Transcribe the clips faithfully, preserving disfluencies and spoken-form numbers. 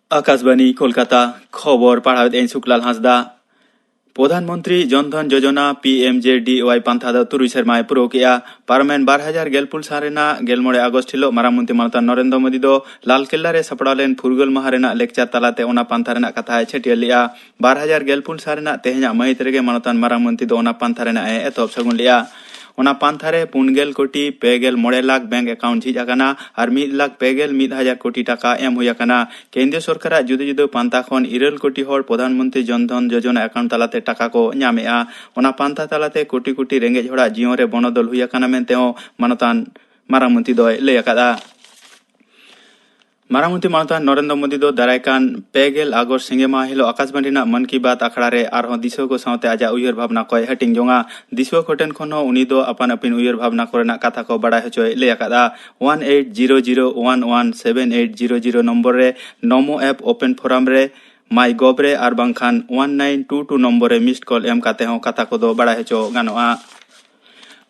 ᱟᱠᱟᱥᱵᱟᱱᱤ ᱠᱳᱞᱠᱟᱛᱟ᱾ ᱠᱷᱚᱵᱚᱨ ᱯᱟᱲᱦᱟᱣᱮᱫ ᱟᱹᱧ ᱥᱩᱠᱞᱟᱞ ᱦᱟᱸᱥᱫᱟ᱾ ᱯᱨᱚᱫᱷᱟᱱ ᱢᱚᱱᱛᱨᱤ ᱡᱚᱱ ᱫᱷᱚᱱ ᱡᱳᱡᱚᱱᱟ, ᱯᱤ ᱮᱢ ᱡᱮ ᱰᱤ ᱣᱟᱭ, ᱯᱟᱱᱛᱷᱟ ᱫᱚ ᱛᱩᱨᱩᱭ ᱥᱮᱨᱢᱟᱭ ᱯᱩᱨᱟᱹᱣ ᱠᱮᱫᱼᱟ᱾ ᱯᱟᱨᱚᱢᱮᱱ ᱵᱟᱨ ᱦᱟᱡᱟᱨ ᱜᱮᱞ ᱯᱩᱱ ᱥᱟᱞ ᱨᱮᱱᱟᱜ ᱜᱮᱞ ᱢᱚᱬᱮ ᱟᱜᱚᱥᱴ ᱦᱤᱞᱚᱜ ᱢᱟᱨᱟᱝ ᱢᱚᱱᱛᱨᱤ ᱢᱟᱱᱚᱛᱟᱱ ᱱᱚᱨᱮᱱᱫᱨᱚ ᱢᱳᱫᱤ ᱫᱚ ᱞᱟᱞ ᱠᱮᱞᱞᱟ ᱨᱮ ᱥᱟᱯᱲᱟᱣ ᱞᱮᱱ ᱯᱷᱩᱨᱜᱟᱹᱞ ᱢᱟᱦᱟ ᱨᱮᱱᱟᱜ ᱞᱮᱠᱪᱟᱨ ᱛᱟᱞᱟᱛᱮ ᱚᱱᱟ ᱯᱟᱱᱛᱷᱟ ᱨᱮᱱᱟᱜ ᱠᱟᱛᱷᱟᱭ ᱪᱷᱟᱹᱴᱭᱟᱹᱨ ᱞᱮᱫᱼᱟ᱾ ᱵᱟᱨ ᱦᱟᱡᱟᱨ ᱜᱮᱞ ᱯᱩᱱ ᱥᱟᱞ ᱨᱮᱱᱟᱜ ᱛᱮᱦᱮᱧᱟᱜ ᱢᱟᱹᱦᱤᱛ ᱨᱮᱜᱮ ᱢᱟᱱᱚᱛᱟᱱ ᱢᱟᱨᱟᱝ ᱢᱚᱱᱛᱨᱤ ᱫᱚ ᱚᱱᱟ ᱯᱟᱱᱛᱷᱟ ᱨᱮᱱᱟᱜ ᱮ ᱮᱛᱚᱦᱚᱵ ᱥᱟᱹᱜᱩᱱ ᱞᱮᱫᱼᱟ᱾ ᱚᱱᱟ ᱯᱟᱱᱛᱷᱟ ᱨᱮ ᱯᱩᱱ ᱜᱮᱞ ᱠᱳᱴᱤ ᱯᱮ ᱜᱮᱞ ᱢᱚᱬᱮ ᱞᱟᱠᱷ ᱵᱮᱝᱠ ᱮᱠᱟᱣᱩᱱᱴ ᱡᱷᱤᱡ ᱟᱠᱟᱱᱟ ᱟᱨ ᱢᱤᱫ ᱞᱟᱠᱷ ᱯᱮ ᱜᱮᱞ ᱢᱤᱫ ᱦᱟᱡᱟᱨ ᱠᱳᱴᱤ ᱴᱟᱠᱟ ᱮᱢ ᱦᱩᱭ ᱟᱠᱟᱱᱟ᱾ ᱠᱮᱱᱫᱨᱚ ᱥᱚᱨᱠᱟᱨᱟᱜ ᱡᱩᱫᱟᱹ ᱡᱩᱫᱟᱹ ᱯᱟᱱᱛᱷᱟ ᱠᱷᱚᱱ ᱤᱨᱟᱹᱞ ᱠᱳᱴᱤ ᱦᱚᱲ ᱯᱨᱚᱫᱷᱟᱱ ᱢᱚᱱᱛᱨᱤ ᱡᱚᱱ ᱫᱷᱚᱱ ᱡᱳᱡᱚᱱᱟ ᱮᱠᱟᱣᱩᱱᱴ ᱛᱟᱞᱟᱛᱮ ᱴᱟᱠᱟ ᱠᱚ ᱧᱟᱢᱮᱫᱼᱟ᱾ ᱚᱱᱟ ᱯᱟᱱᱛᱷᱟ ᱛᱟᱞᱟᱛᱮ ᱠᱳᱴᱤ ᱠᱳᱴᱤ ᱨᱮᱸᱜᱮᱡ ᱦᱚᱲᱟᱜ ᱡᱤᱭᱚᱱ ᱨᱮ ᱵᱚᱱᱚᱫᱚᱞ ᱦᱩᱭ ᱟᱠᱟᱱᱟ ᱢᱮᱱᱛᱮ ᱦᱚᱸ ᱢᱟᱱᱚᱛᱟᱱ ᱢᱟᱨᱟᱝ ᱢᱚᱱᱛᱨᱤ ᱫᱚᱭ ᱞᱟᱹᱭ ᱟᱠᱟᱫᱼᱟ᱾ ᱢᱟᱨᱟᱝ ᱢᱚᱱᱛᱨᱤ ᱢᱟᱱᱚᱛᱟᱱ ᱱᱚᱨᱮᱱᱫᱨᱚ ᱢᱳᱫᱤ ᱫᱚ ᱫᱟᱨᱟᱭ ᱠᱟᱱ ᱯᱮ ᱜᱮᱞ ᱟᱜᱚᱥᱴ ᱥᱤᱸᱜᱮ ᱢᱟᱦᱟ ᱦᱤᱞᱳᱜ ᱟᱠᱟᱥᱵᱟᱱᱤ ᱨᱮᱱᱟᱜ ᱢᱚᱱ ᱠᱤ ᱵᱟᱛ ᱟᱠᱷᱲᱟ ᱨᱮ ᱟᱨᱦᱚᱸ ᱫᱤᱥᱩᱣᱟᱹ ᱠᱚ ᱥᱟᱶᱛᱮ ᱟᱡᱟᱜ ᱩᱭᱦᱟᱹᱨ ᱵᱷᱟᱵᱽᱱᱟ ᱠᱚᱭ ᱦᱟᱹᱴᱤᱧ ᱡᱚᱝᱟ᱾ ᱫᱤᱥᱩᱣᱟᱹ ᱠᱚᱴᱷᱮᱱ ᱠᱷᱚᱱ ᱦᱚᱸ ᱩᱱᱤ ᱫᱚ ᱟᱯᱟᱱ ᱟᱹᱯᱤᱱ ᱩᱭᱦᱟᱹᱨ ᱵᱷᱟᱵᱽᱱᱟ ᱠᱚᱨᱮᱱᱟᱜ ᱠᱟᱛᱷᱟ ᱠᱚ ᱵᱟᱲᱟᱭ ᱦᱚᱪᱚᱭ ᱞᱟᱹᱭ ᱟᱠᱟᱫᱼᱟ᱾ One eight zero zero one one seven eight zero zero number ᱨᱮ ᱱᱚᱢᱳ ᱮᱯ ᱳᱯᱮᱱ ᱯᱷᱳᱨᱟᱢ ᱨᱮ, ᱢᱟᱭ ᱜᱚᱵᱷ ᱨᱮ ᱟᱨ ᱵᱟᱝᱠᱷᱟᱱ one nine two two number ᱨᱮ ᱢᱤᱥᱰ ᱠᱚᱞ ᱮᱢ ᱠᱟᱛᱮ ᱦᱚᱸ ᱠᱟᱛᱷᱟ ᱠᱚᱫᱚ ᱵᱟᱲᱟᱭ ᱦᱚᱪᱚ ᱜᱟᱱᱚᱜᱼᱟ᱾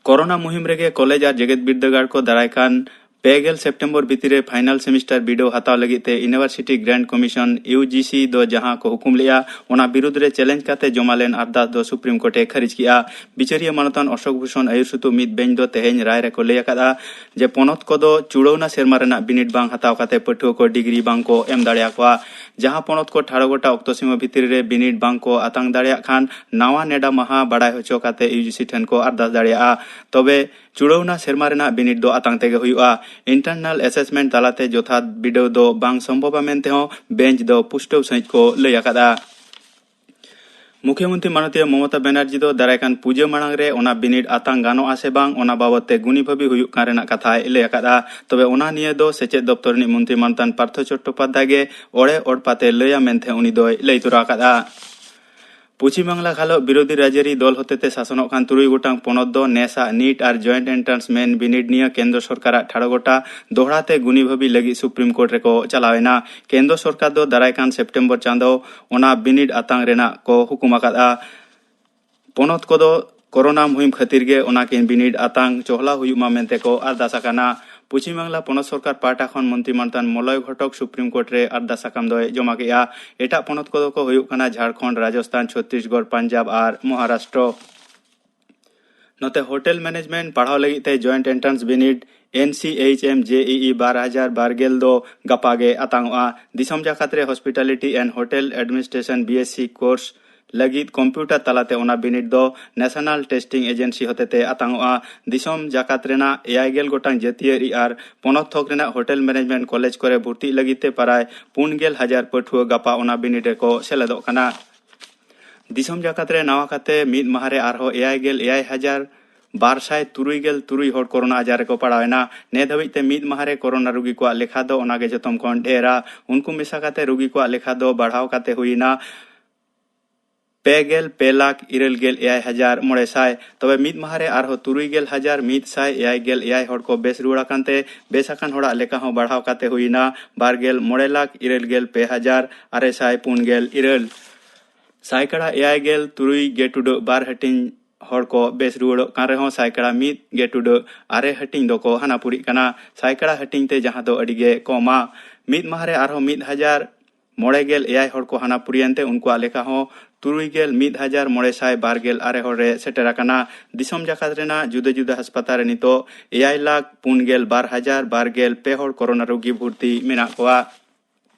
ᱠᱳᱨᱳᱱᱟ ᱢᱩᱦᱤᱢ ᱨᱮᱜᱮ ᱠᱚᱞᱮᱡᱽ ᱟᱨ ᱡᱮᱜᱮᱛ ᱵᱤᱨᱫᱟᱹᱜᱟᱲ ᱠᱚ ᱫᱟᱨᱟᱭ ᱠᱟᱱ ᱯᱮ ᱜᱮᱞ ᱥᱮᱯᱴᱮᱢᱵᱚᱨ ᱵᱷᱤᱛᱤᱨ ᱨᱮ ᱯᱷᱟᱭᱱᱟᱞ ᱥᱮᱢᱤᱥᱴᱟᱨ ᱵᱤᱰᱟᱹᱣ ᱦᱟᱛᱟᱣ ᱞᱟᱹᱜᱤᱫ ᱛᱮ ᱤᱭᱩᱱᱤᱵᱷᱟᱨᱥᱤᱴᱤ ᱜᱨᱟᱱᱴ ᱠᱚᱢᱤᱥᱚᱱ, ᱤᱭᱩ ᱡᱤ ᱥᱤ, ᱫᱚ ᱡᱟᱦᱟᱸ ᱠᱚ ᱦᱩᱠᱩᱢ ᱞᱮᱫᱼᱟ, ᱚᱱᱟ ᱵᱤᱨᱩᱫᱽ ᱨᱮ ᱪᱮᱞᱮᱧᱡᱽ ᱠᱟᱛᱮ ᱡᱚᱢᱟ ᱞᱮᱱ ᱟᱨᱫᱟᱥ ᱫᱚ ᱥᱩᱯᱨᱤᱢ ᱠᱳᱨᱴ ᱮ ᱠᱷᱟᱹᱨᱤᱡ ᱠᱮᱫᱼᱟ᱾ ᱵᱤᱪᱟᱹᱨᱤᱭᱟᱹ ᱢᱟᱱᱚᱛᱟᱱ ᱚᱥᱳᱠ ᱵᱷᱩᱥᱚᱱ ᱟᱹᱭᱩᱨ ᱥᱩᱛᱩᱜ ᱢᱤᱫ ᱵᱮᱧᱪ ᱫᱚ ᱛᱮᱦᱮᱧ ᱨᱟᱭ ᱨᱮᱠᱚ ᱞᱟᱹᱭ ᱟᱠᱟᱫᱼᱟ ᱡᱮ ᱯᱚᱱᱚᱛ ᱠᱚᱫᱚ ᱪᱩᱲᱟᱹᱣᱱᱟ ᱥᱮᱨᱢᱟ ᱨᱮᱱᱟᱜ ᱵᱤᱱᱤᱰ ᱵᱟᱝ ᱦᱟᱛᱟᱣ ᱠᱟᱛᱮ ᱯᱟᱹᱴᱷᱩᱣᱟᱹ ᱠᱚ ᱰᱤᱜᱽᱨᱤ ᱵᱟᱝ ᱠᱚ ᱮᱢ ᱫᱟᱲᱮᱭᱟᱠᱚᱣᱟ᱾ ᱡᱟᱦᱟᱸ ᱯᱚᱱᱚᱛ ᱠᱚ ᱴᱷᱟᱲᱚ ᱜᱚᱴᱟ ᱚᱠᱛᱚ ᱥᱤᱢᱟᱹ ᱵᱷᱤᱛᱤᱨ ᱨᱮ ᱵᱤᱱᱤᱰ ᱵᱟᱝ ᱠᱚ ᱟᱛᱟᱝ ᱫᱟᱲᱮᱭᱟᱜ ᱠᱷᱟᱱ, ᱱᱟᱣᱟ ᱱᱮᱰᱟ ᱢᱟᱦᱟ ᱵᱟᱲᱟᱭ ᱦᱚᱪᱚ ᱠᱟᱛᱮ ᱤᱭᱩ ᱡᱤ ᱥᱤ ᱴᱷᱮᱱ ᱠᱚ ᱟᱨᱫᱟᱥ ᱫᱟᱲᱮᱭᱟᱜᱼᱟ᱾ ᱛᱚᱵᱮ ᱪᱩᱲᱟᱹᱣᱱᱟ ᱥᱮᱨᱢᱟ ᱨᱮᱱᱟᱜ ᱵᱤᱱᱤᱰ ᱫᱚ ᱟᱛᱟᱝ ᱛᱮᱜᱮ ᱦᱩᱭᱩᱜᱼᱟ᱾ ᱤᱱᱴᱟᱨᱱᱟᱞ ᱮᱥᱮᱥᱢᱮᱱᱴ ᱛᱟᱞᱟᱛᱮ ᱡᱚᱛᱷᱟᱛ ᱵᱤᱰᱟᱹᱣ ᱫᱚ ᱵᱟᱝ ᱥᱚᱢᱵᱷᱚᱵᱟ ᱢᱮᱱᱛᱮ ᱦᱚᱸ ᱵᱮᱧᱪ ᱫᱚ ᱯᱩᱥᱴᱟᱹᱣ ᱥᱟᱺᱦᱤᱡ ᱠᱚ ᱞᱟᱹᱭ ᱟᱠᱟᱫᱼᱟ᱾ ᱢᱩᱠᱷᱭᱚᱢᱚᱱᱛᱨᱤ ᱢᱟᱱᱚᱛᱤᱭᱟᱹ ᱢᱚᱢᱚᱛᱟ ᱵᱮᱱᱟᱨᱡᱤ ᱫᱚ ᱫᱟᱨᱟᱭ ᱠᱟᱱ ᱯᱩᱡᱟᱹ ᱢᱟᱲᱟᱝ ᱨᱮ ᱚᱱᱟ ᱵᱤᱱᱤᱰ ᱟᱛᱟᱝ ᱜᱟᱱᱚᱜᱼᱟ ᱥᱮ ᱵᱟᱝ, ᱚᱱᱟ ᱵᱟᱵᱚᱛ ᱛᱮ ᱜᱩᱱᱤ ᱵᱷᱟᱹᱵᱤ ᱦᱩᱭᱩᱜ ᱠᱟᱱ ᱨᱮᱱᱟᱜ ᱠᱟᱛᱷᱟᱭ ᱞᱟᱹᱭ ᱟᱠᱟᱫᱼᱟ᱾ ᱛᱚᱵᱮ ᱚᱱᱟ ᱱᱤᱭᱟᱹ ᱫᱚ ᱥᱮᱪᱮᱫ ᱫᱚᱯᱛᱚᱨ ᱨᱤᱱᱤᱡ ᱢᱚᱱᱛᱨᱤ ᱢᱟᱱᱚᱛᱟᱱ ᱯᱟᱨᱛᱷᱚ ᱪᱚᱴᱴᱳᱯᱟᱫᱽᱫᱷᱟᱭ ᱜᱮ ᱚᱲᱮ ᱚᱲᱯᱟᱛᱮ ᱞᱟᱹᱭᱟ ᱢᱮᱱᱛᱮ ᱩᱱᱤ ᱫᱚᱭ ᱞᱟᱹᱭ ᱛᱚᱨᱟ ᱟᱠᱟᱫᱼᱟ᱾ ᱯᱚᱪᱷᱤᱢ ᱵᱟᱝᱞᱟ ᱜᱷᱟᱞᱚᱜ ᱵᱤᱨᱳᱫᱷᱤ ᱨᱟᱡᱽᱟᱹᱨᱤ ᱫᱚᱞ ᱦᱚᱛᱮᱛᱮ ᱥᱟᱥᱚᱱᱚᱜ ᱠᱟᱱ ᱛᱩᱨᱩᱭ ᱜᱚᱴᱟᱝ ᱯᱚᱱᱚᱛ ᱫᱚ ᱱᱮᱥᱟᱜ ᱱᱤᱴ ᱟᱨ ᱡᱚᱭᱮᱱᱴ ᱮᱱᱴᱨᱟᱱᱥ ᱢᱮᱱ ᱵᱤᱱᱤᱰ ᱱᱤᱭᱟᱹ ᱠᱮᱱᱫᱨᱚ ᱥᱚᱨᱠᱟᱨᱟᱜ ᱴᱷᱟᱲᱚ ᱜᱚᱴᱟ ᱫᱚᱦᱲᱟ ᱛᱮ ᱜᱩᱱᱤ ᱵᱷᱟᱹᱵᱤ ᱞᱟᱹᱜᱤᱫ ᱥᱩᱯᱨᱤᱢ ᱠᱳᱨᱴ ᱨᱮᱠᱚ ᱪᱟᱞᱟᱣ ᱮᱱᱟ᱾ ᱠᱮᱱᱫᱨᱚ ᱥᱚᱨᱠᱟᱨ ᱫᱚ ᱫᱟᱨᱟᱭ ᱠᱟᱱ ᱥᱮᱯᱴᱮᱢᱵᱚᱨ ᱪᱟᱸᱫᱚ ᱚᱱᱟ ᱵᱤᱱᱤᱰ ᱟᱛᱟᱝ ᱨᱮᱱᱟᱜ ᱠᱚ ᱦᱩᱠᱩᱢ ᱟᱠᱟᱫᱼᱟ᱾ ᱯᱚᱱᱚᱛ ᱠᱚᱫᱚ ᱠᱳᱨᱳᱱᱟ ᱢᱩᱦᱤᱢ ᱠᱷᱟᱹᱛᱤᱨ ᱜᱮ ᱚᱱᱟ ᱠᱤᱱ ᱵᱤᱱᱤᱰ ᱟᱛᱟᱝ ᱪᱚᱦᱞᱟ ᱦᱩᱭᱩᱜ ᱢᱟ ᱢᱮᱱᱛᱮ ᱠᱚ ᱟᱨᱫᱟᱥ ᱟᱠᱟᱱᱟ᱾ ᱯᱚᱪᱷᱤᱢ ᱵᱟᱝᱞᱟ ᱯᱚᱱᱚᱛ ᱥᱚᱨᱠᱟᱨ ᱯᱟᱦᱴᱟ ᱠᱷᱚᱱ ᱢᱚᱱᱛᱨᱤ ᱢᱟᱱᱛᱟᱱ ᱢᱚᱞᱚᱭ ᱜᱷᱚᱴᱚᱠ ᱥᱩᱯᱨᱤᱢ ᱠᱳᱨᱴ ᱨᱮ ᱟᱨᱫᱟ ᱥᱟᱠᱟᱢ ᱫᱚᱭ ᱡᱚᱢᱟ ᱠᱮᱫᱼᱟ᱾ ᱮᱴᱟᱜ ᱯᱚᱱᱚᱛ ᱠᱚᱫᱚ ᱠᱚ ᱦᱩᱭᱩᱜ ᱠᱟᱱᱟ ᱡᱷᱟᱲᱠᱷᱚᱸᱰ, ᱨᱟᱡᱚᱥᱛᱷᱟᱱ, ᱪᱷᱚᱛᱛᱤᱥᱜᱚᱲ, ᱯᱟᱧᱡᱟᱵᱽ ᱟᱨ ᱢᱚᱦᱟᱨᱟᱥᱴᱨᱚ᱾ ᱱᱚᱛᱮ ᱦᱳᱴᱮᱞ ᱢᱮᱱᱮᱡᱽᱢᱮᱱᱴ ᱯᱟᱲᱦᱟᱣ ᱞᱟᱹᱜᱤᱫ ᱛᱮ ᱡᱚᱭᱮᱱᱴ ᱮᱱᱴᱨᱟᱱᱥ ᱵᱤᱱᱤᱰ NCHM JEE ᱵᱟᱨ ᱦᱟᱡᱟᱨ ᱵᱟᱨ ᱜᱮᱞ ᱫᱚ ᱜᱟᱯᱟ ᱜᱮ ᱟᱛᱟᱝᱚᱜᱼᱟ᱾ ᱫᱤᱥᱚᱢ ᱡᱟᱠᱟᱛ ᱨᱮ hospitality and hotel administration BSc course ᱞᱟᱹᱜᱤᱫ ᱠᱚᱢᱯᱤᱭᱩᱴᱟᱨ ᱛᱟᱞᱟᱛᱮ ᱚᱱᱟ ᱵᱤᱱᱤᱰ ᱫᱚ ᱱᱮᱥᱚᱱᱟᱞ ᱴᱮᱥᱴᱤᱝ ᱮᱡᱮᱱᱥᱤ ᱦᱚᱛᱮᱛᱮ ᱟᱛᱟᱝᱚᱜᱼᱟ᱾ ᱫᱤᱥᱚᱢ ᱡᱟᱠᱟᱛ ᱨᱮᱱᱟᱜ ᱮᱭᱟᱭ ᱜᱮᱞ ᱜᱚᱴᱟᱝ ᱡᱟᱹᱛᱤᱭᱟᱹᱨᱤ ᱟᱨ ᱯᱚᱱᱚᱛ ᱛᱷᱚᱠ ᱨᱮᱱᱟᱜ ᱦᱳᱴᱮᱞ ᱢᱮᱱᱮᱡᱽᱢᱮᱱᱴ ᱠᱚᱞᱮᱡᱽ ᱠᱚᱨᱮ ᱵᱷᱩᱨᱛᱤᱜ ᱞᱟᱹᱜᱤᱫ ᱛᱮ ᱯᱨᱟᱭ ᱯᱩᱱ ᱜᱮᱞ ᱦᱟᱡᱟᱨ ᱯᱟᱹᱴᱷᱩᱣᱟᱹ ᱜᱟᱯᱟ ᱚᱱᱟ ᱵᱤᱱᱤᱰ ᱨᱮᱠᱚ ᱥᱮᱞᱮᱫᱚᱜ ᱠᱟᱱᱟ᱾ ᱫᱤᱥᱚᱢ ᱡᱟᱠᱟᱛ ᱨᱮ ᱱᱟᱣᱟ ᱠᱟᱛᱮ ᱢᱤᱫ ᱢᱟᱦᱟ ᱨᱮ ᱟᱨᱦᱚᱸ ᱮᱭᱟᱭ ᱜᱮᱞ ᱮᱭᱟᱭ ᱦᱟᱡᱟᱨ ᱵᱟᱨ ᱥᱟᱭ ᱛᱩᱨᱩᱭ ᱜᱮᱞ ᱛᱩᱨᱩᱭ ᱦᱚᱲ ᱠᱳᱨᱳᱱᱟ ᱟᱡᱟᱨ ᱨᱮᱠᱚ ᱯᱟᱲᱟᱣ ᱮᱱᱟ᱾ ᱱᱮ ᱫᱷᱟᱹᱵᱤᱡ ᱛᱮ ᱢᱤᱫ ᱢᱟᱦᱟ ᱨᱮ ᱠᱳᱨᱳᱱᱟ ᱨᱩᱜᱤ ᱠᱚᱣᱟᱜ ᱞᱮᱠᱷᱟ ᱫᱚ ᱚᱱᱟ ᱜᱮ ᱡᱚᱛᱚᱢ ᱠᱷᱚᱱ ᱰᱷᱮᱨᱟ᱾ ᱩᱱᱠᱩ ᱢᱮᱥᱟ ᱠᱟᱛᱮ ᱨᱩᱜᱤ ᱠᱚᱣᱟᱜ ᱞᱮᱠᱷᱟ ᱫᱚ ᱵᱟᱲᱦᱟᱣ ᱠᱟᱛᱮ ᱦᱩᱭ ᱮᱱᱟ ᱯᱮ ᱜᱮᱞ ᱯᱮ ᱞᱟᱠᱷ ᱤᱨᱟᱹᱞ ᱜᱮᱞ ᱮᱭᱟᱭ ᱦᱟᱡᱟᱨ ᱢᱚᱬᱮ ᱥᱟᱭ᱾ ᱛᱚᱵᱮ ᱢᱤᱫ ᱢᱟᱦᱟ ᱨᱮ ᱟᱨᱦᱚᱸ ᱛᱩᱨᱩᱭ ᱜᱮᱞ ᱦᱟᱡᱟᱨ ᱢᱤᱫ ᱥᱟᱭ ᱮᱭᱟᱭ ᱜᱮᱞ ᱮᱭᱟᱭ ᱦᱚᱲ ᱠᱚ ᱵᱮᱥ ᱨᱩᱣᱟᱹᱲ ᱟᱠᱟᱱ ᱛᱮ ᱵᱮᱥ ᱟᱠᱟᱱ ᱦᱚᱲᱟᱜ ᱞᱮᱠᱷᱟ ᱦᱚᱸ ᱵᱟᱲᱦᱟᱣ ᱠᱟᱛᱮ ᱦᱩᱭ ᱮᱱᱟ ᱵᱟᱨ ᱜᱮᱞ ᱢᱚᱬᱮ ᱞᱟᱠᱷ ᱤᱨᱟᱹᱞ ᱜᱮᱞ ᱯᱮ ᱦᱟᱡᱟᱨ ᱟᱨᱮ ᱥᱟᱭ ᱯᱩᱱ ᱜᱮᱞ ᱤᱨᱟᱹᱞ᱾ ᱥᱟᱭᱠᱟᱲᱟ ᱮᱭᱟᱭ ᱜᱮᱞ ᱛᱩᱨᱩᱭ ᱜᱮ ᱴᱩᱰᱟᱹᱜ ᱵᱟᱨ ᱦᱟᱹᱴᱤᱧ ᱦᱚᱲ ᱠᱚ ᱵᱮᱥ ᱨᱩᱣᱟᱹᱲᱚᱜ ᱠᱟᱱ ᱨᱮᱦᱚᱸ ᱥᱟᱭᱠᱟᱲᱟ ᱢᱤᱫ ᱜᱮ ᱴᱩᱰᱟᱹᱜ ᱟᱨᱮ ᱦᱟᱹᱴᱤᱧ ᱫᱚᱠᱚ ᱦᱟᱱᱟ ᱯᱩᱨᱤᱜ ᱠᱟᱱᱟ᱾ ᱥᱟᱭᱠᱟᱲᱟ ᱦᱟᱹᱴᱤᱧ ᱛᱮ ᱡᱟᱦᱟᱸ ᱫᱚ ᱟᱹᱰᱤ ᱜᱮ ᱠᱚᱢᱟ᱾ ᱢᱤᱫ ᱢᱟᱦᱟ ᱨᱮ ᱟᱨᱦᱚᱸ ᱢᱤᱫ ᱦᱟᱡᱟᱨ ᱢᱚᱬᱮ ᱜᱮᱞ ᱮᱭᱟᱭ ᱦᱚᱲ ᱠᱚ ᱦᱟᱱᱟ ᱯᱩᱨᱤᱭᱮᱱ ᱛᱮ ᱩᱱᱠᱩᱣᱟᱜ ᱞᱮᱠᱷᱟ ᱦᱚᱸ ᱛᱩᱨᱩᱭ ᱜᱮᱞ ᱢᱤᱫ ᱦᱟᱡᱟᱨ ᱢᱚᱬᱮ ᱥᱟᱭ ᱵᱟᱨ ᱜᱮᱞ ᱟᱨᱮ ᱦᱚᱲ ᱨᱮ ᱥᱮᱴᱮᱨ ᱟᱠᱟᱱᱟ᱾ ᱫᱤᱥᱚᱢ ᱡᱟᱠᱟᱛ ᱨᱮᱱᱟᱜ ᱡᱩᱫᱟᱹ ᱡᱩᱫᱟᱹ ᱦᱟᱥᱯᱟᱛᱟᱞ ᱨᱮ ᱱᱤᱛᱚᱜ ᱮᱭᱟᱭ ᱞᱟᱠᱷ ᱯᱩᱱ ᱜᱮᱞ ᱵᱟᱨ ᱦᱟᱡᱟᱨ ᱵᱟᱨ ᱜᱮᱞ ᱯᱮ ᱦᱚᱲ ᱠᱳᱨᱳᱱᱟ ᱨᱩᱜᱤ ᱵᱷᱩᱨᱛᱤ ᱢᱮᱱᱟᱜ ᱠᱚᱣᱟ᱾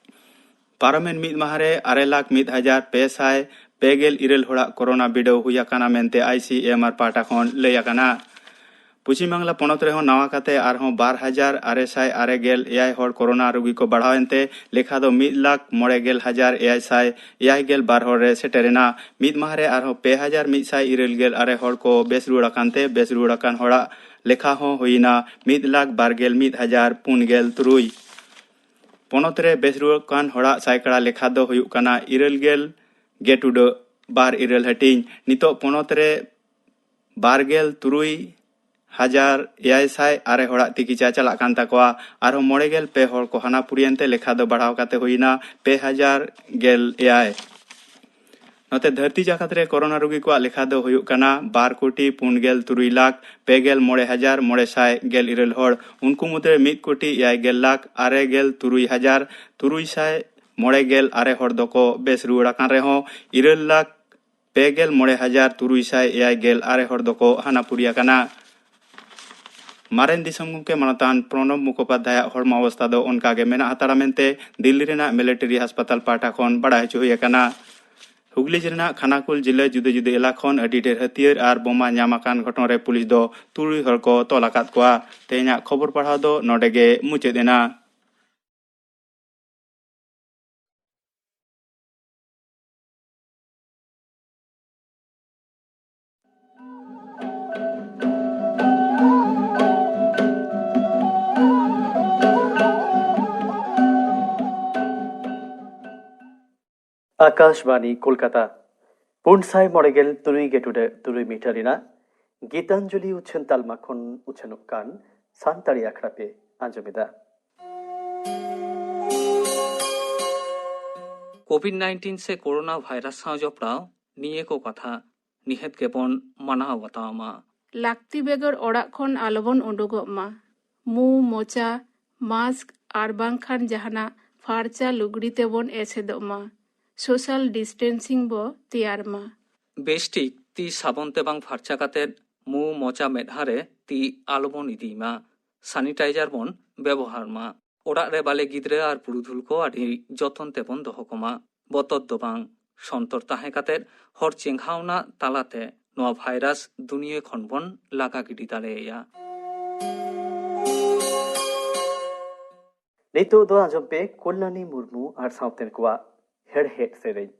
ᱯᱟᱨᱚᱢᱮᱱ ᱢᱤᱫ ᱢᱟᱦᱟ ᱨᱮ ᱟᱨᱮ ᱞᱟᱠᱷ ᱢᱤᱫ ᱦᱟᱡᱟᱨ ᱯᱮ ᱥᱟᱭ ᱯᱮ ᱜᱮᱞ ᱤᱨᱟᱹᱞ ᱦᱚᱲᱟᱜ ᱠᱳᱨᱳᱱᱟ ᱵᱤᱰᱟᱹᱣ ᱦᱩᱭ ᱟᱠᱟᱱᱟ ᱢᱮᱱᱛᱮ ICMR ᱯᱟᱦᱴᱟ ᱠᱷᱚᱱ ᱞᱟᱹᱭ ᱟᱠᱟᱱᱟ᱾ ᱯᱚᱪᱷᱤᱢ ᱵᱟᱝᱞᱟ ᱯᱚᱱᱚᱛ ᱨᱮᱦᱚᱸ ᱱᱟᱣᱟ ᱠᱟᱛᱮ ᱟᱨᱦᱚᱸ ᱵᱟᱨ ᱦᱟᱡᱟᱨ ᱟᱨᱮ ᱥᱟᱭ ᱟᱨᱮ ᱜᱮᱞ ᱮᱭᱟᱭ ᱦᱚᱲ ᱠᱳᱨᱳᱱᱟ ᱨᱩᱜᱤ ᱠᱚ ᱵᱟᱲᱦᱟᱣ ᱮᱱᱛᱮ ᱞᱮᱠᱷᱟ ᱫᱚ ᱢᱤᱫ ᱞᱟᱠᱷ ᱢᱚᱬᱮ ᱜᱮᱞ ᱦᱟᱡᱟᱨ ᱮᱭᱟᱭ ᱥᱟᱭ ᱮᱭᱟᱭ ᱜᱮᱞ ᱵᱟᱨ ᱦᱚᱲ ᱨᱮ ᱥᱮᱴᱮᱨ ᱮᱱᱟ᱾ ᱢᱤᱫ ᱢᱟᱦᱟ ᱨᱮ ᱟᱨᱦᱚᱸ ᱯᱮ ᱦᱟᱡᱟᱨ ᱢᱤᱫ ᱥᱟᱭ ᱤᱨᱟᱹᱞ ᱜᱮᱞ ᱟᱨᱮ ᱦᱚᱲ ᱠᱚ ᱵᱮᱥ ᱨᱩᱣᱟᱹᱲ ᱟᱠᱟᱱ ᱛᱮ ᱵᱮᱥ ᱨᱩᱣᱟᱹᱲ ᱟᱠᱟᱱ ᱦᱚᱲᱟᱜ ᱞᱮᱠᱷᱟ ᱦᱚᱸ ᱦᱩᱭ ᱮᱱᱟ ᱢᱤᱫ ᱞᱟᱠᱷ ᱵᱟᱨ ᱜᱮᱞ ᱢᱤᱫ ᱦᱟᱡᱟᱨ ᱯᱩᱱ ᱜᱮᱞ ᱛᱩᱨᱩᱭ᱾ ᱯᱚᱱᱚᱛ ᱨᱮ ᱵᱮᱥ ᱨᱩᱣᱟᱹᱲ ᱠᱟᱱ ᱦᱚᱲᱟᱜ ᱥᱟᱭᱠᱟᱲᱟ ᱞᱮᱠᱷᱟ ᱫᱚ ᱦᱩᱭᱩᱜ ᱠᱟᱱᱟ ᱤᱨᱟᱹᱞ ᱜᱮᱞ ᱜᱮ ᱴᱩᱰᱟᱹᱜ ᱵᱟᱨ ᱤᱨᱟᱹᱞ ᱦᱟᱹᱴᱤᱧ᱾ ᱱᱤᱛᱚᱜ ᱯᱚᱱᱚᱛ ᱨᱮ ᱵᱟᱨ ᱜᱮᱞ ᱛᱩᱨᱩᱭ ᱦᱟᱡᱟᱨ ᱮᱭᱟᱭ ᱥᱟᱭ ᱟᱨᱮ ᱦᱚᱲᱟᱜ ᱛᱤᱠᱤᱪᱟ ᱪᱟᱞᱟᱜ ᱠᱟᱱ ᱛᱟᱠᱚᱣᱟ᱾ ᱟᱨᱦᱚᱸ ᱢᱚᱬᱮ ᱜᱮᱞ ᱯᱮ ᱦᱚᱲ ᱠᱚ ᱦᱟᱱᱟ ᱯᱩᱨᱤᱭᱮᱱ ᱛᱮ ᱞᱮᱠᱷᱟ ᱫᱚ ᱵᱟᱲᱦᱟᱣ ᱠᱟᱛᱮ ᱦᱩᱭᱱᱟ ᱯᱮ ᱦᱟᱡᱟᱨ ᱜᱮᱞ ᱮᱭᱟᱭ᱾ ᱱᱚᱛᱮ ᱫᱷᱟᱹᱨᱛᱤ ᱡᱟᱠᱟᱛ ᱨᱮ ᱠᱳᱨᱳᱱᱟ ᱨᱩᱜᱤ ᱠᱚᱣᱟᱜ ᱞᱮᱠᱷᱟ ᱫᱚ ᱦᱩᱭᱩᱜ ᱠᱟᱱᱟ ᱵᱟᱨ ᱠᱳᱴᱤ ᱯᱩᱱ ᱜᱮᱞ ᱛᱩᱨᱩᱭ ᱞᱟᱠᱷ ᱯᱮ ᱜᱮᱞ ᱢᱚᱬᱮ ᱦᱟᱡᱟᱨ ᱢᱚᱬᱮ ᱥᱟᱭ ᱜᱮᱞ ᱤᱨᱟᱹᱞ ᱦᱚᱲ᱾ ᱩᱱᱠᱩ ᱢᱩᱫᱽᱨᱮ ᱢᱤᱫ ᱠᱳᱴᱤ ᱮᱭᱟᱭ ᱜᱮᱞ ᱞᱟᱠᱷ ᱟᱨᱮ ᱜᱮᱞ ᱛᱩᱨᱩᱭ ᱦᱟᱡᱟᱨ ᱛᱩᱨᱩᱭ ᱥᱟᱭ ᱢᱚᱬᱮ ᱜᱮᱞ ᱟᱨᱮ ᱦᱚᱲ ᱫᱚᱠᱚ ᱵᱮᱥ ᱨᱩᱣᱟᱹᱲ ᱟᱠᱟᱱ ᱨᱮᱦᱚᱸ, ᱤᱨᱟᱹᱞ ᱞᱟᱠᱷ ᱯᱮ ᱜᱮᱞ ᱢᱚᱬᱮ ᱦᱟᱡᱟᱨ ᱛᱩᱨᱩᱭ ᱥᱟᱭ ᱮᱭᱟᱭ ᱜᱮᱞ ᱟᱨᱮ ᱦᱚᱲ ᱫᱚᱠᱚ ᱦᱟᱱᱟ ᱯᱩᱨᱤ ᱟᱠᱟᱱᱟ᱾ ᱢᱟᱨᱮᱱ ᱫᱤᱥᱚᱢ ᱜᱚᱢᱠᱮ ᱢᱟᱱᱚᱛᱟᱱ ᱯᱨᱚᱱᱚᱵᱽ ᱢᱩᱠᱷᱳᱯᱟᱫᱽᱫᱷᱟᱭᱟᱜ ᱦᱚᱲᱢᱚ ᱚᱵᱚᱥᱛᱟ ᱫᱚ ᱚᱱᱠᱟ ᱜᱮ ᱢᱮᱱᱟᱜ ᱦᱟᱛᱟᱲᱟ ᱢᱮᱱᱛᱮ ᱫᱤᱞᱞᱤ ᱨᱮᱱᱟᱜ ᱢᱤᱞᱤᱴᱟᱨᱤ ᱦᱟᱥᱯᱟᱛᱟᱞ ᱯᱟᱦᱴᱟ ᱠᱷᱚᱱ ᱵᱟᱲᱟᱭ ᱦᱚᱪᱚ ᱦᱩᱭ ᱟᱠᱟᱱᱟ᱾ ᱦᱩᱜᱽᱞᱤ ᱨᱮᱱᱟᱜ ᱠᱷᱟᱱᱟᱠᱩᱞ ᱡᱤᱞᱟᱹ ᱡᱩᱫᱟᱹ ᱡᱩᱫᱟᱹ ᱮᱞᱟᱠᱟ ᱠᱷᱚᱱ ᱟᱹᱰᱤ ᱰᱷᱮᱨ ᱦᱟᱹᱛᱭᱟᱹᱨ ᱟᱨ ᱵᱳᱢᱟ ᱧᱟᱢ ᱟᱠᱟᱱ ᱜᱷᱚᱴᱚᱱ ᱨᱮ ᱯᱩᱞᱤᱥ ᱫᱚ ᱛᱩᱨᱩᱭ ᱦᱚᱲ ᱠᱚ ᱛᱚᱞ ᱟᱠᱟᱫ ᱠᱚᱣᱟ᱾ ᱛᱮᱦᱮᱧᱟᱜ ᱠᱷᱚᱵᱚᱨ ᱯᱟᱲᱦᱟᱣ ᱫᱚ ᱱᱚᱰᱮ ᱜᱮ ᱢᱩᱪᱟᱹᱫ ᱮᱱᱟ᱾ ᱟᱠᱟᱥᱵᱟᱱᱤ ᱠᱳᱞᱠᱟᱛᱟ, ᱯᱩᱱ ᱥᱟᱭ ᱢᱚᱬᱮ ᱜᱮᱞ ᱛᱩᱨᱩᱭ ᱜᱮ ᱴᱩᱰᱟᱹᱜ ᱛᱩᱨᱩᱭ ᱢᱤᱴᱟᱨ ᱨᱮᱱᱟᱜ ᱜᱤᱛᱟᱧᱡᱚᱞᱤ ᱩᱪᱷᱟᱹᱱ ᱛᱟᱞᱢᱟ ᱠᱷᱚᱱ ᱩᱪᱷᱟᱹᱱᱚᱜ ᱠᱟᱱ ᱥᱟᱱᱛᱟᱲᱤ ᱟᱠᱷᱲᱟ ᱯᱮ ᱟᱸᱡᱚᱢᱮᱫᱟ᱾ ᱠᱳᱵᱷᱤᱰ ᱱᱟᱭᱤᱱᱴᱤᱱ ᱥᱮ ᱠᱳᱨᱳᱱᱟ ᱵᱷᱟᱭᱨᱟᱥ ᱥᱟᱶ ᱡᱚᱯᱲᱟᱣ ᱱᱤᱭᱟᱹ ᱠᱚ ᱠᱟᱛᱷᱟ ᱱᱤᱦᱟᱹᱛ ᱜᱮᱵᱚᱱ ᱢᱟᱱᱟᱣ ᱵᱟᱛᱟᱣ ᱢᱟ᱾ ᱞᱟᱹᱠᱛᱤ ᱵᱮᱜᱚᱨ ᱚᱲᱟᱜ ᱠᱷᱚᱱ ᱟᱞᱚᱵᱚᱱ ᱩᱰᱩᱠᱚᱜ ᱢᱟ᱾ ᱢᱩ, ᱢᱚᱪᱟ, ᱢᱟᱥᱠ ᱟᱨ ᱵᱟᱝᱠᱷᱟᱱ ᱡᱟᱦᱟᱱᱟᱜ ᱯᱷᱟᱨᱪᱟ ᱞᱩᱜᱽᱲᱤ ᱛᱮᱵᱚᱱ ᱮᱥᱮᱫᱚᱜ ᱢᱟ᱾ ᱥᱳᱥᱟᱞ ᱰᱤᱥᱴᱮᱱᱥᱤᱝ ᱵᱚ ᱛᱮᱭᱟᱨ ᱢᱟ᱾ ᱵᱮᱥᱴᱷᱤᱠ ᱛᱤ ᱥᱟᱵᱚᱱ ᱛᱮ ᱵᱟᱝ ᱯᱷᱟᱨᱪᱟ ᱠᱟᱛᱮ ᱢᱩ, ᱢᱚᱪᱟ, ᱢᱮᱫᱦᱟ ᱨᱮ ᱛᱤ ᱟᱞᱚᱵᱚᱱ ᱤᱫᱤᱭ ᱢᱟ᱾ ᱥᱟᱱᱤᱴᱟᱭᱡᱟᱨ ᱵᱚᱱ ᱵᱮᱵᱚᱦᱟᱨ ᱢᱟ᱾ ᱚᱲᱟᱜ ᱨᱮ ᱵᱟᱞᱮ ᱜᱤᱫᱽᱨᱟᱹ ᱟᱨ ᱯᱩᱨᱩᱫᱷᱩᱞ ᱠᱚ ᱟᱹᱰᱤ ᱡᱚᱛᱚᱱ ᱛᱮᱵᱚᱱ ᱫᱚᱦᱚ ᱠᱚᱢᱟ᱾ ᱵᱚᱛᱚᱨ ᱫᱚ ᱵᱟᱝ, ᱥᱚᱱᱛᱚᱨ ᱛᱟᱦᱮᱸ ᱠᱟᱛᱮ ᱦᱚᱲ ᱪᱮᱸᱜᱷᱟᱣᱱᱟ ᱛᱟᱞᱟᱛᱮ ᱱᱚᱣᱟ ᱵᱷᱟᱭᱨᱟᱥ ᱫᱩᱱᱤᱭᱟᱹ ᱠᱷᱚᱱ ᱵᱚᱱ ᱞᱟᱜᱟ ᱜᱤᱰᱤ ᱫᱟᱲᱮᱭᱟᱭᱟ᱾ ᱱᱤᱛᱚᱜ ᱫᱚ ᱟᱸᱡᱚᱢ ᱯᱮ ᱠᱚᱞᱭᱟᱱᱤ ᱢᱩᱨᱢᱩ ᱟᱨ ᱥᱟᱶᱛᱮᱱ ᱠᱚᱣᱟᱜ ᱦᱮᱲᱦᱮᱫ ᱥᱮᱨᱮᱧ᱾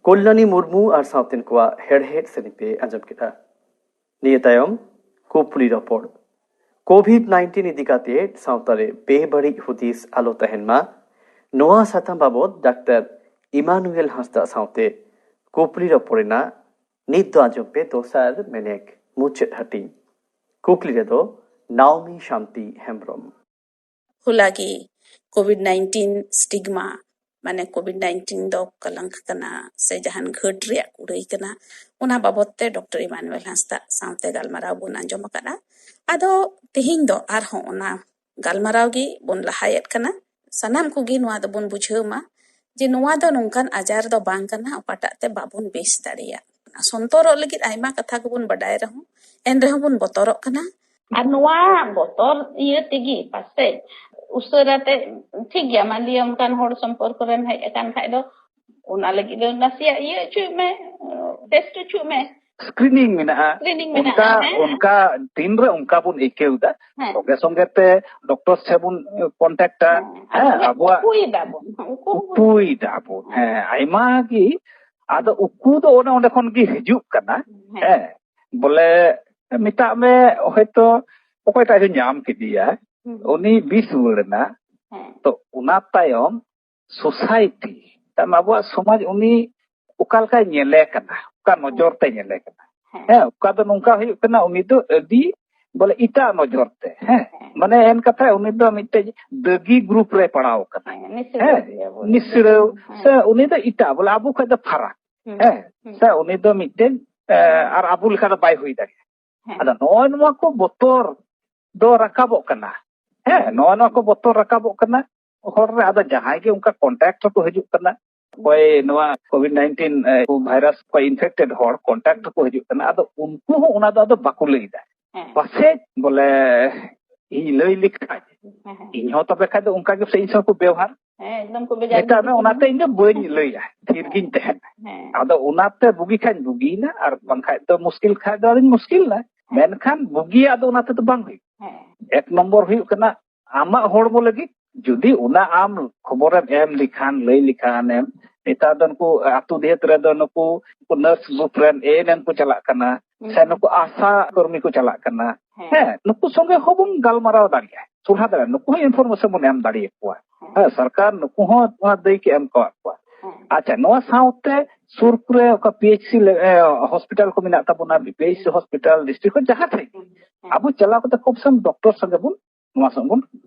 ᱠᱚᱞᱞᱟᱱᱤ ᱢᱩᱨᱢᱩ ᱟᱨ ᱥᱟᱶᱛᱮᱱ ᱠᱚᱣᱟᱜ ᱦᱮᱲᱦᱮᱫ ᱥᱮᱨᱮᱧ ᱯᱮ ᱟᱸᱡᱚᱢ ᱠᱮᱫᱟ᱾ ᱱᱤᱭᱟᱹ ᱛᱟᱭᱚᱢ ᱠᱩᱯᱞᱤ ᱨᱚᱯᱚᱲ᱾ ᱠᱳᱵᱷᱤᱰ ᱱᱟᱭᱤᱱᱴᱤᱱ ᱤᱫᱤ ᱠᱟᱛᱮ ᱥᱟᱶᱛᱟ ᱨᱮ ᱵᱮᱵᱟᱹᱲᱤᱡ ᱦᱩᱫᱤᱥ ᱟᱞᱚ ᱛᱟᱦᱮᱱ ᱢᱟ, ᱱᱚᱣᱟ ᱥᱟᱛᱟᱢ ᱵᱟᱵᱚᱛ ᱰᱟᱠᱛᱟᱨ ᱤᱢᱟᱱᱩᱭᱮᱞ ᱦᱟᱸᱥᱫᱟ ᱥᱟᱶᱛᱮ ᱠᱩᱯᱞᱤ ᱨᱚᱯᱚᱲ ᱨᱮᱱᱟᱜ ᱱᱤᱛ ᱫᱚ ᱟᱸᱡᱚᱢ ᱯᱮ ᱫᱚᱥᱟᱨ ᱢᱮᱱᱮᱠ, ᱢᱩᱪᱟᱹᱫ ᱦᱟᱹᱴᱤᱧ᱾ ᱠᱩᱠᱞᱤ ᱨᱮᱫᱚ ᱱᱟᱣᱢᱤ ᱥᱟᱱᱛᱤ ᱦᱮᱢᱵᱨᱚᱢ᱾ ᱦᱚᱞᱟ ᱜᱮ ᱠᱳᱵᱷᱤᱰ ᱱᱟᱭᱤᱱᱴᱤᱱ ᱥᱴᱤᱜᱢᱟ, ᱢᱟᱱᱮ ᱠᱳᱵᱷᱤᱰ ᱱᱟᱭᱤᱱᱴᱤᱱ ᱫᱚ ᱠᱚᱞᱚᱝᱠ ᱠᱟᱱᱟ ᱥᱮ ᱡᱟᱦᱟᱱ ᱜᱷᱟᱹᱴ ᱨᱮᱭᱟᱜ ᱠᱩᱲᱟᱹᱭ ᱠᱟᱱᱟ, ᱚᱱᱟ ᱵᱟᱵᱚᱛ ᱛᱮ ᱰᱚᱠᱴᱚᱨ ᱤᱢᱟᱱᱩᱭᱮᱞ ᱦᱟᱸᱥᱫᱟ ᱥᱟᱶᱛᱮ ᱜᱟᱞᱢᱟᱨᱟᱣ ᱵᱚᱱ ᱟᱸᱡᱚᱢ ᱟᱠᱟᱫᱟ᱾ ᱟᱫᱚ ᱛᱮᱦᱮᱧ ᱫᱚ ᱟᱨᱦᱚᱸ ᱚᱱᱟ ᱜᱟᱞᱢᱟᱨᱟᱣ ᱜᱮ ᱵᱚᱱ ᱞᱟᱦᱟᱭᱮᱫ ᱠᱟᱱᱟ᱾ ᱥᱟᱱᱟᱢ ᱠᱚᱜᱮ ᱱᱚᱣᱟ ᱫᱚᱵᱚᱱ ᱵᱩᱡᱷᱟᱹᱣ ᱢᱟ ᱡᱮ ᱱᱚᱣᱟ ᱫᱚ ᱱᱚᱝᱠᱟᱱ ᱟᱡᱟᱨ ᱫᱚ ᱵᱟᱝ ᱠᱟᱱᱟ ᱚᱠᱟᱴᱟᱜ ᱛᱮ ᱵᱟᱵᱚᱱ ᱵᱮᱥ ᱫᱟᱲᱮᱭᱟᱜ ᱠᱟᱱᱟ᱾ ᱥᱚᱱᱛᱚᱨᱚᱜ ᱞᱟᱹᱜᱤᱫ ᱟᱭᱢᱟ ᱠᱟᱛᱷᱟ ᱠᱚᱵᱚᱱ ᱵᱟᱰᱟᱭ ᱨᱮᱦᱚᱸ, ᱮᱱ ᱨᱮᱦᱚᱸ ᱵᱚᱱ ᱵᱚᱛᱚᱨᱚᱜ ᱠᱟᱱᱟ᱾ ᱟᱨ ᱱᱚᱣᱟ ᱵᱚᱛᱚᱨ ᱤᱭᱟᱹ ᱛᱮᱜᱮ ᱯᱟᱥᱮᱡ ᱩᱥᱟᱹᱨᱟ ᱛᱮ, ᱴᱷᱤᱠ ᱜᱮᱭᱟ, ᱢᱟᱱᱞᱤᱭᱟ ᱚᱱᱠᱟᱱ ᱦᱚᱲ ᱥᱚᱢᱯᱚᱨᱠᱚ ᱨᱮᱢ ᱦᱮᱡ ᱟᱠᱟᱱ ᱠᱷᱟᱡ ᱫᱚ, ᱚᱱᱟ ᱞᱟᱹᱜᱤᱫ ᱫᱚ ᱱᱟᱥᱮᱭᱟᱜ ᱤᱭᱟᱹ ᱦᱚᱪᱚᱭ ᱢᱮ, ᱴᱮᱥᱴ ᱦᱚᱪᱚᱭ ᱢᱮ᱾ ᱥᱠᱨᱤᱱᱤᱝ ᱢᱮᱱᱟᱜᱼᱟ᱾ ᱥᱠᱨᱤᱱᱤᱝ ᱚᱱᱠᱟ ᱢᱮᱱᱟᱜᱼᱟ, ᱦᱮᱸ᱾ ᱚᱱᱠᱟ ᱛᱤᱱᱨᱮ ᱚᱱᱠᱟ ᱵᱚᱱ ᱟᱹᱭᱠᱟᱹᱣ ᱮᱫᱟ, ᱦᱮᱸ᱾ ᱥᱚᱸᱜᱮ ᱥᱚᱸᱜᱮ ᱛᱮ ᱰᱚᱠᱴᱚᱨ ᱥᱮ ᱵᱚᱱ ᱠᱚᱱᱴᱟᱠᱴᱟ᱾ ᱦᱮᱸ᱾ ᱦᱮᱸ, ᱟᱵᱚᱣᱟᱜ ᱟᱵᱚᱣᱟᱜ ᱩᱠᱩᱭ ᱫᱟᱵᱚᱱ, ᱩᱠᱩ ᱵᱚᱱ ᱩᱠᱩᱭ ᱫᱟᱵᱚᱱ᱾ ᱦᱮᱸ, ᱟᱭᱢᱟ ᱜᱮ᱾ ᱟᱫᱚ ᱩᱠᱩ ᱫᱚ ᱚᱱᱮ ᱚᱸᱰᱮ ᱠᱷᱚᱱ ᱜᱮ ᱦᱤᱡᱩᱜ ᱠᱟᱱᱟ᱾ ᱦᱮᱸ᱾ ᱦᱮᱸ, ᱵᱚᱞᱮ ᱢᱮᱛᱟᱜ ᱢᱮ ᱦᱚᱭᱛᱚ ᱚᱠᱚᱭᱴᱟᱜ ᱪᱚ ᱧᱟᱢ ᱠᱮᱫᱮᱭᱟ, ᱦᱩᱸ᱾ ᱩᱱᱤ ᱵᱤᱥ ᱨᱩᱣᱟᱹᱲ ᱮᱱᱟ᱾ ᱦᱮᱸ᱾ ᱛᱚ ᱚᱱᱟ ᱛᱟᱭᱚᱢ ᱥᱳᱥᱟᱭᱴᱤ, ᱛᱟᱨ ᱢᱟᱱᱮ ᱟᱵᱚᱣᱟᱜ ᱥᱚᱢᱟᱡᱽ ᱩᱱᱤ ᱚᱠᱟ ᱞᱮᱠᱟᱭ ᱧᱮᱞᱮ ᱠᱟᱱᱟ, ᱚᱠᱟ ᱱᱚᱡᱚᱨ ᱛᱮ ᱧᱮᱞᱮ ᱠᱟᱱᱟ᱾ ᱦᱮᱸ᱾ ᱦᱮᱸ, ᱚᱠᱟ ᱫᱚ ᱱᱚᱝᱠᱟ ᱦᱩᱭᱩᱜ ᱠᱟᱱᱟ, ᱩᱱᱤ ᱫᱚ ᱟᱹᱰᱤ ᱵᱚᱞᱮ ᱮᱴᱟᱜ ᱱᱚᱡᱚᱨ ᱛᱮ, ᱦᱮᱸ᱾ ᱦᱮᱸ᱾ ᱢᱟᱱᱮ ᱮᱱ ᱠᱟᱛᱷᱟ ᱩᱱᱤ ᱫᱚ ᱢᱤᱫᱴᱮᱡ ᱫᱟᱹᱜᱤ ᱜᱨᱩᱯ ᱨᱮ ᱯᱟᱲᱟᱣ ᱠᱟᱱᱟ᱾ ᱦᱮᱸ, ᱱᱤᱥᱲᱟᱹᱣ ᱦᱮᱸ, ᱜᱮᱭᱟ ᱵᱚᱱ᱾ ᱱᱤᱥᱲᱟᱹᱣ, ᱦᱮᱸ᱾ ᱥᱮ ᱩᱱᱤ ᱫᱚ ᱮᱴᱟᱜ, ᱵᱚᱞᱮ ᱟᱵᱚ ᱠᱷᱚᱡ ᱫᱚ ᱯᱷᱟᱨᱟᱠ᱾ ᱦᱩᱸ᱾ ᱦᱮᱸ, ᱦᱩᱸ᱾ ᱥᱮ ᱩᱱᱤ ᱫᱚ ᱢᱤᱫᱴᱮᱡ, ᱮ, ᱟᱨ ᱟᱵᱚ ᱞᱮᱠᱟ ᱫᱚ ᱵᱟᱭ ᱦᱩᱭ ᱫᱟᱲᱮᱭᱟᱜᱼᱟ᱾ ᱦᱮᱸ᱾ ᱟᱫᱚ ᱱᱚᱜᱼᱚᱭ ᱱᱚᱣᱟ ᱠᱚ ᱵᱚᱛᱚᱨ ᱫᱚ ᱨᱟᱠᱟᱵᱚᱜ ᱠᱟᱱᱟ᱾ ᱦᱮᱸ, ᱦᱩᱸ᱾ ᱱᱚᱜᱼᱚᱭ ᱱᱚᱣᱟ ᱠᱚ ᱵᱚᱛᱚᱨ ᱨᱟᱠᱟᱵᱚᱜ ᱠᱟᱱᱟ᱾ ᱦᱚᱲ ᱨᱮ ᱟᱫᱚ ᱡᱟᱦᱟᱸᱭ ᱜᱮ ᱚᱱᱠᱟ ᱠᱚᱱᱴᱟᱠᱴ ᱨᱮᱠᱚ ᱦᱤᱡᱩᱜ ᱠᱟᱱᱟ, ᱚᱠᱚᱭ ᱱᱚᱣᱟ ᱠᱳᱵᱷᱤᱰ ᱱᱟᱭᱤᱱᱴᱤᱱ, ᱮ, ᱵᱷᱟᱭᱨᱟᱥ ᱠᱷᱚᱡ ᱤᱱᱯᱷᱮᱠᱴᱮᱰ ᱦᱚᱲ ᱠᱚᱱᱴᱟᱠᱴ ᱨᱮᱠᱚ ᱦᱤᱡᱩᱜ ᱠᱟᱱᱟ, ᱟᱫᱚ ᱩᱱᱠᱩ ᱦᱚᱸ ᱚᱱᱟ ᱫᱚ ᱟᱫᱚ ᱵᱟᱠᱚ ᱞᱟᱹᱭ ᱮᱫᱟ᱾ ᱦᱮᱸ᱾ ᱯᱟᱥᱮᱡ ᱵᱚᱞᱮ ᱤᱧ ᱞᱟᱹᱭ ᱞᱮᱠᱷᱟᱡ, ᱦᱮᱸ, ᱦᱮᱸ᱾ ᱤᱧ ᱦᱚᱸ ᱛᱚᱵᱮ ᱠᱷᱟᱡ ᱫᱚ ᱚᱱᱠᱟ ᱜᱮ ᱯᱟᱥᱮᱡ ᱤᱧ ᱥᱟᱶ ᱠᱚ ᱵᱮᱣᱦᱟᱨ᱾ ᱦᱮᱸ, ᱮᱠᱫᱚᱢ ᱠᱚ ᱵᱮᱡᱟᱨ ᱢᱮᱛᱟᱜ ᱜᱤᱰᱤ ᱢᱮ, ᱠᱤᱧᱟ᱾ ᱚᱱᱟᱛᱮ ᱤᱧ ᱫᱚ ᱵᱟᱹᱧ ᱞᱟᱹᱭᱟ, ᱛᱷᱤᱨ ᱜᱤᱧ ᱛᱟᱦᱮᱱᱟ᱾ ᱦᱮᱸ᱾ ᱟᱫᱚ ᱚᱱᱟᱛᱮ ᱵᱩᱜᱤ ᱠᱷᱟᱡ ᱵᱩᱜᱤᱭᱮᱱᱟ, ᱟᱨ ᱵᱟᱝᱠᱷᱟᱡ ᱫᱚ ᱢᱩᱥᱠᱤᱞ ᱠᱷᱟᱡ ᱫᱚ ᱟᱫᱚᱧ ᱢᱩᱥᱠᱤᱞ ᱮᱱᱟ᱾ ᱦᱮᱸ᱾ ᱢᱮᱱᱠᱷᱟᱱ ᱵᱩᱜᱤᱭᱟᱜ ᱫᱚ ᱚᱱᱟ ᱛᱮᱫᱚ ᱵᱟᱝ ᱦᱩᱭᱩᱜᱼᱟ᱾ ᱦᱮᱸ᱾ ᱮᱠ ᱱᱚᱢᱵᱚᱨ ᱦᱩᱭᱩᱜ ᱠᱟᱱᱟ ᱟᱢᱟᱜ ᱦᱚᱲᱢᱚ ᱞᱟᱹᱜᱤᱫ, ᱡᱩᱫᱤ ᱚᱱᱟ ᱟᱢ ᱠᱷᱚᱵᱚᱨᱮᱢ ᱮᱢ ᱞᱮᱠᱷᱟᱱ, ᱞᱟᱹᱭ ᱞᱮᱠᱷᱟᱱᱮᱢ, ᱱᱮᱛᱟᱨ ᱫᱚ ᱱᱩᱠᱩ ᱟᱹᱛᱩ ᱫᱤᱦᱟᱹᱛ ᱨᱮᱫᱚ ᱱᱩᱠᱩ, ᱱᱩᱠᱩ ᱱᱟᱨᱥ ᱜᱨᱩᱯ ᱨᱮᱱ ᱮ ᱮᱱ ᱮᱢ ᱠᱚ ᱪᱟᱞᱟᱜ ᱠᱟᱱᱟ, ᱦᱩᱸ᱾ ᱥᱮ ᱱᱩᱠᱩ ᱟᱥᱟ ᱠᱚᱨᱢᱤ ᱠᱚ ᱪᱟᱞᱟᱜ ᱠᱟᱱᱟ᱾ ᱦᱮᱸ᱾ ᱦᱮᱸ, ᱱᱩᱠᱩ ᱥᱚᱸᱜᱮ ᱦᱚᱸᱵᱚᱱ ᱜᱟᱞᱢᱟᱨᱟᱣ ᱫᱟᱲᱮᱭᱟᱜᱼᱟ, ᱥᱚᱞᱦᱟ ᱫᱟᱲᱮᱭᱟᱜᱼᱟ, ᱱᱩᱠᱩ ᱦᱚᱸ ᱤᱱᱯᱷᱚᱨᱢᱮᱥᱚᱱ ᱵᱚᱱ ᱮᱢ ᱫᱟᱲᱮᱭᱟᱠᱚᱣᱟ᱾ ᱦᱮᱸ᱾ ᱦᱮᱸ, ᱥᱚᱨᱠᱟᱨ ᱱᱩᱠᱩ ᱦᱚᱸ ᱱᱚᱣᱟ ᱫᱟᱹᱭ ᱠᱚ ᱮᱢ ᱠᱟᱣᱟᱫ ᱠᱚᱣᱟ᱾ ᱦᱮᱸ᱾ ᱟᱪᱪᱷᱟ, ᱱᱚᱣᱟ ᱥᱟᱶᱛᱮ ᱥᱩᱨ ᱠᱚᱨᱮ ᱚᱠᱟ ᱯᱤ ᱮᱭᱤᱪ ᱥᱤ ᱞᱮ-, ᱮ, ᱦᱚᱥᱯᱤᱴᱟᱞ ᱠᱚ ᱢᱮᱱᱟᱜ ᱛᱟᱵᱚᱱᱟ, P H C hospital, district ᱦᱚᱸ ᱡᱟᱦᱟᱸ ᱴᱷᱮᱱ ᱜᱮ, ᱦᱮᱸ᱾ ᱟᱵᱚ ᱪᱟᱞᱟᱣ ᱠᱟᱛᱮ ᱠᱷᱩᱵ ᱥᱟᱢ ᱰᱚᱠᱴᱚᱨ ᱥᱚᱸᱜᱮ ᱵᱚᱱ, ᱱᱚᱣᱟ ᱥᱚᱸᱜᱮ ᱵᱚᱱ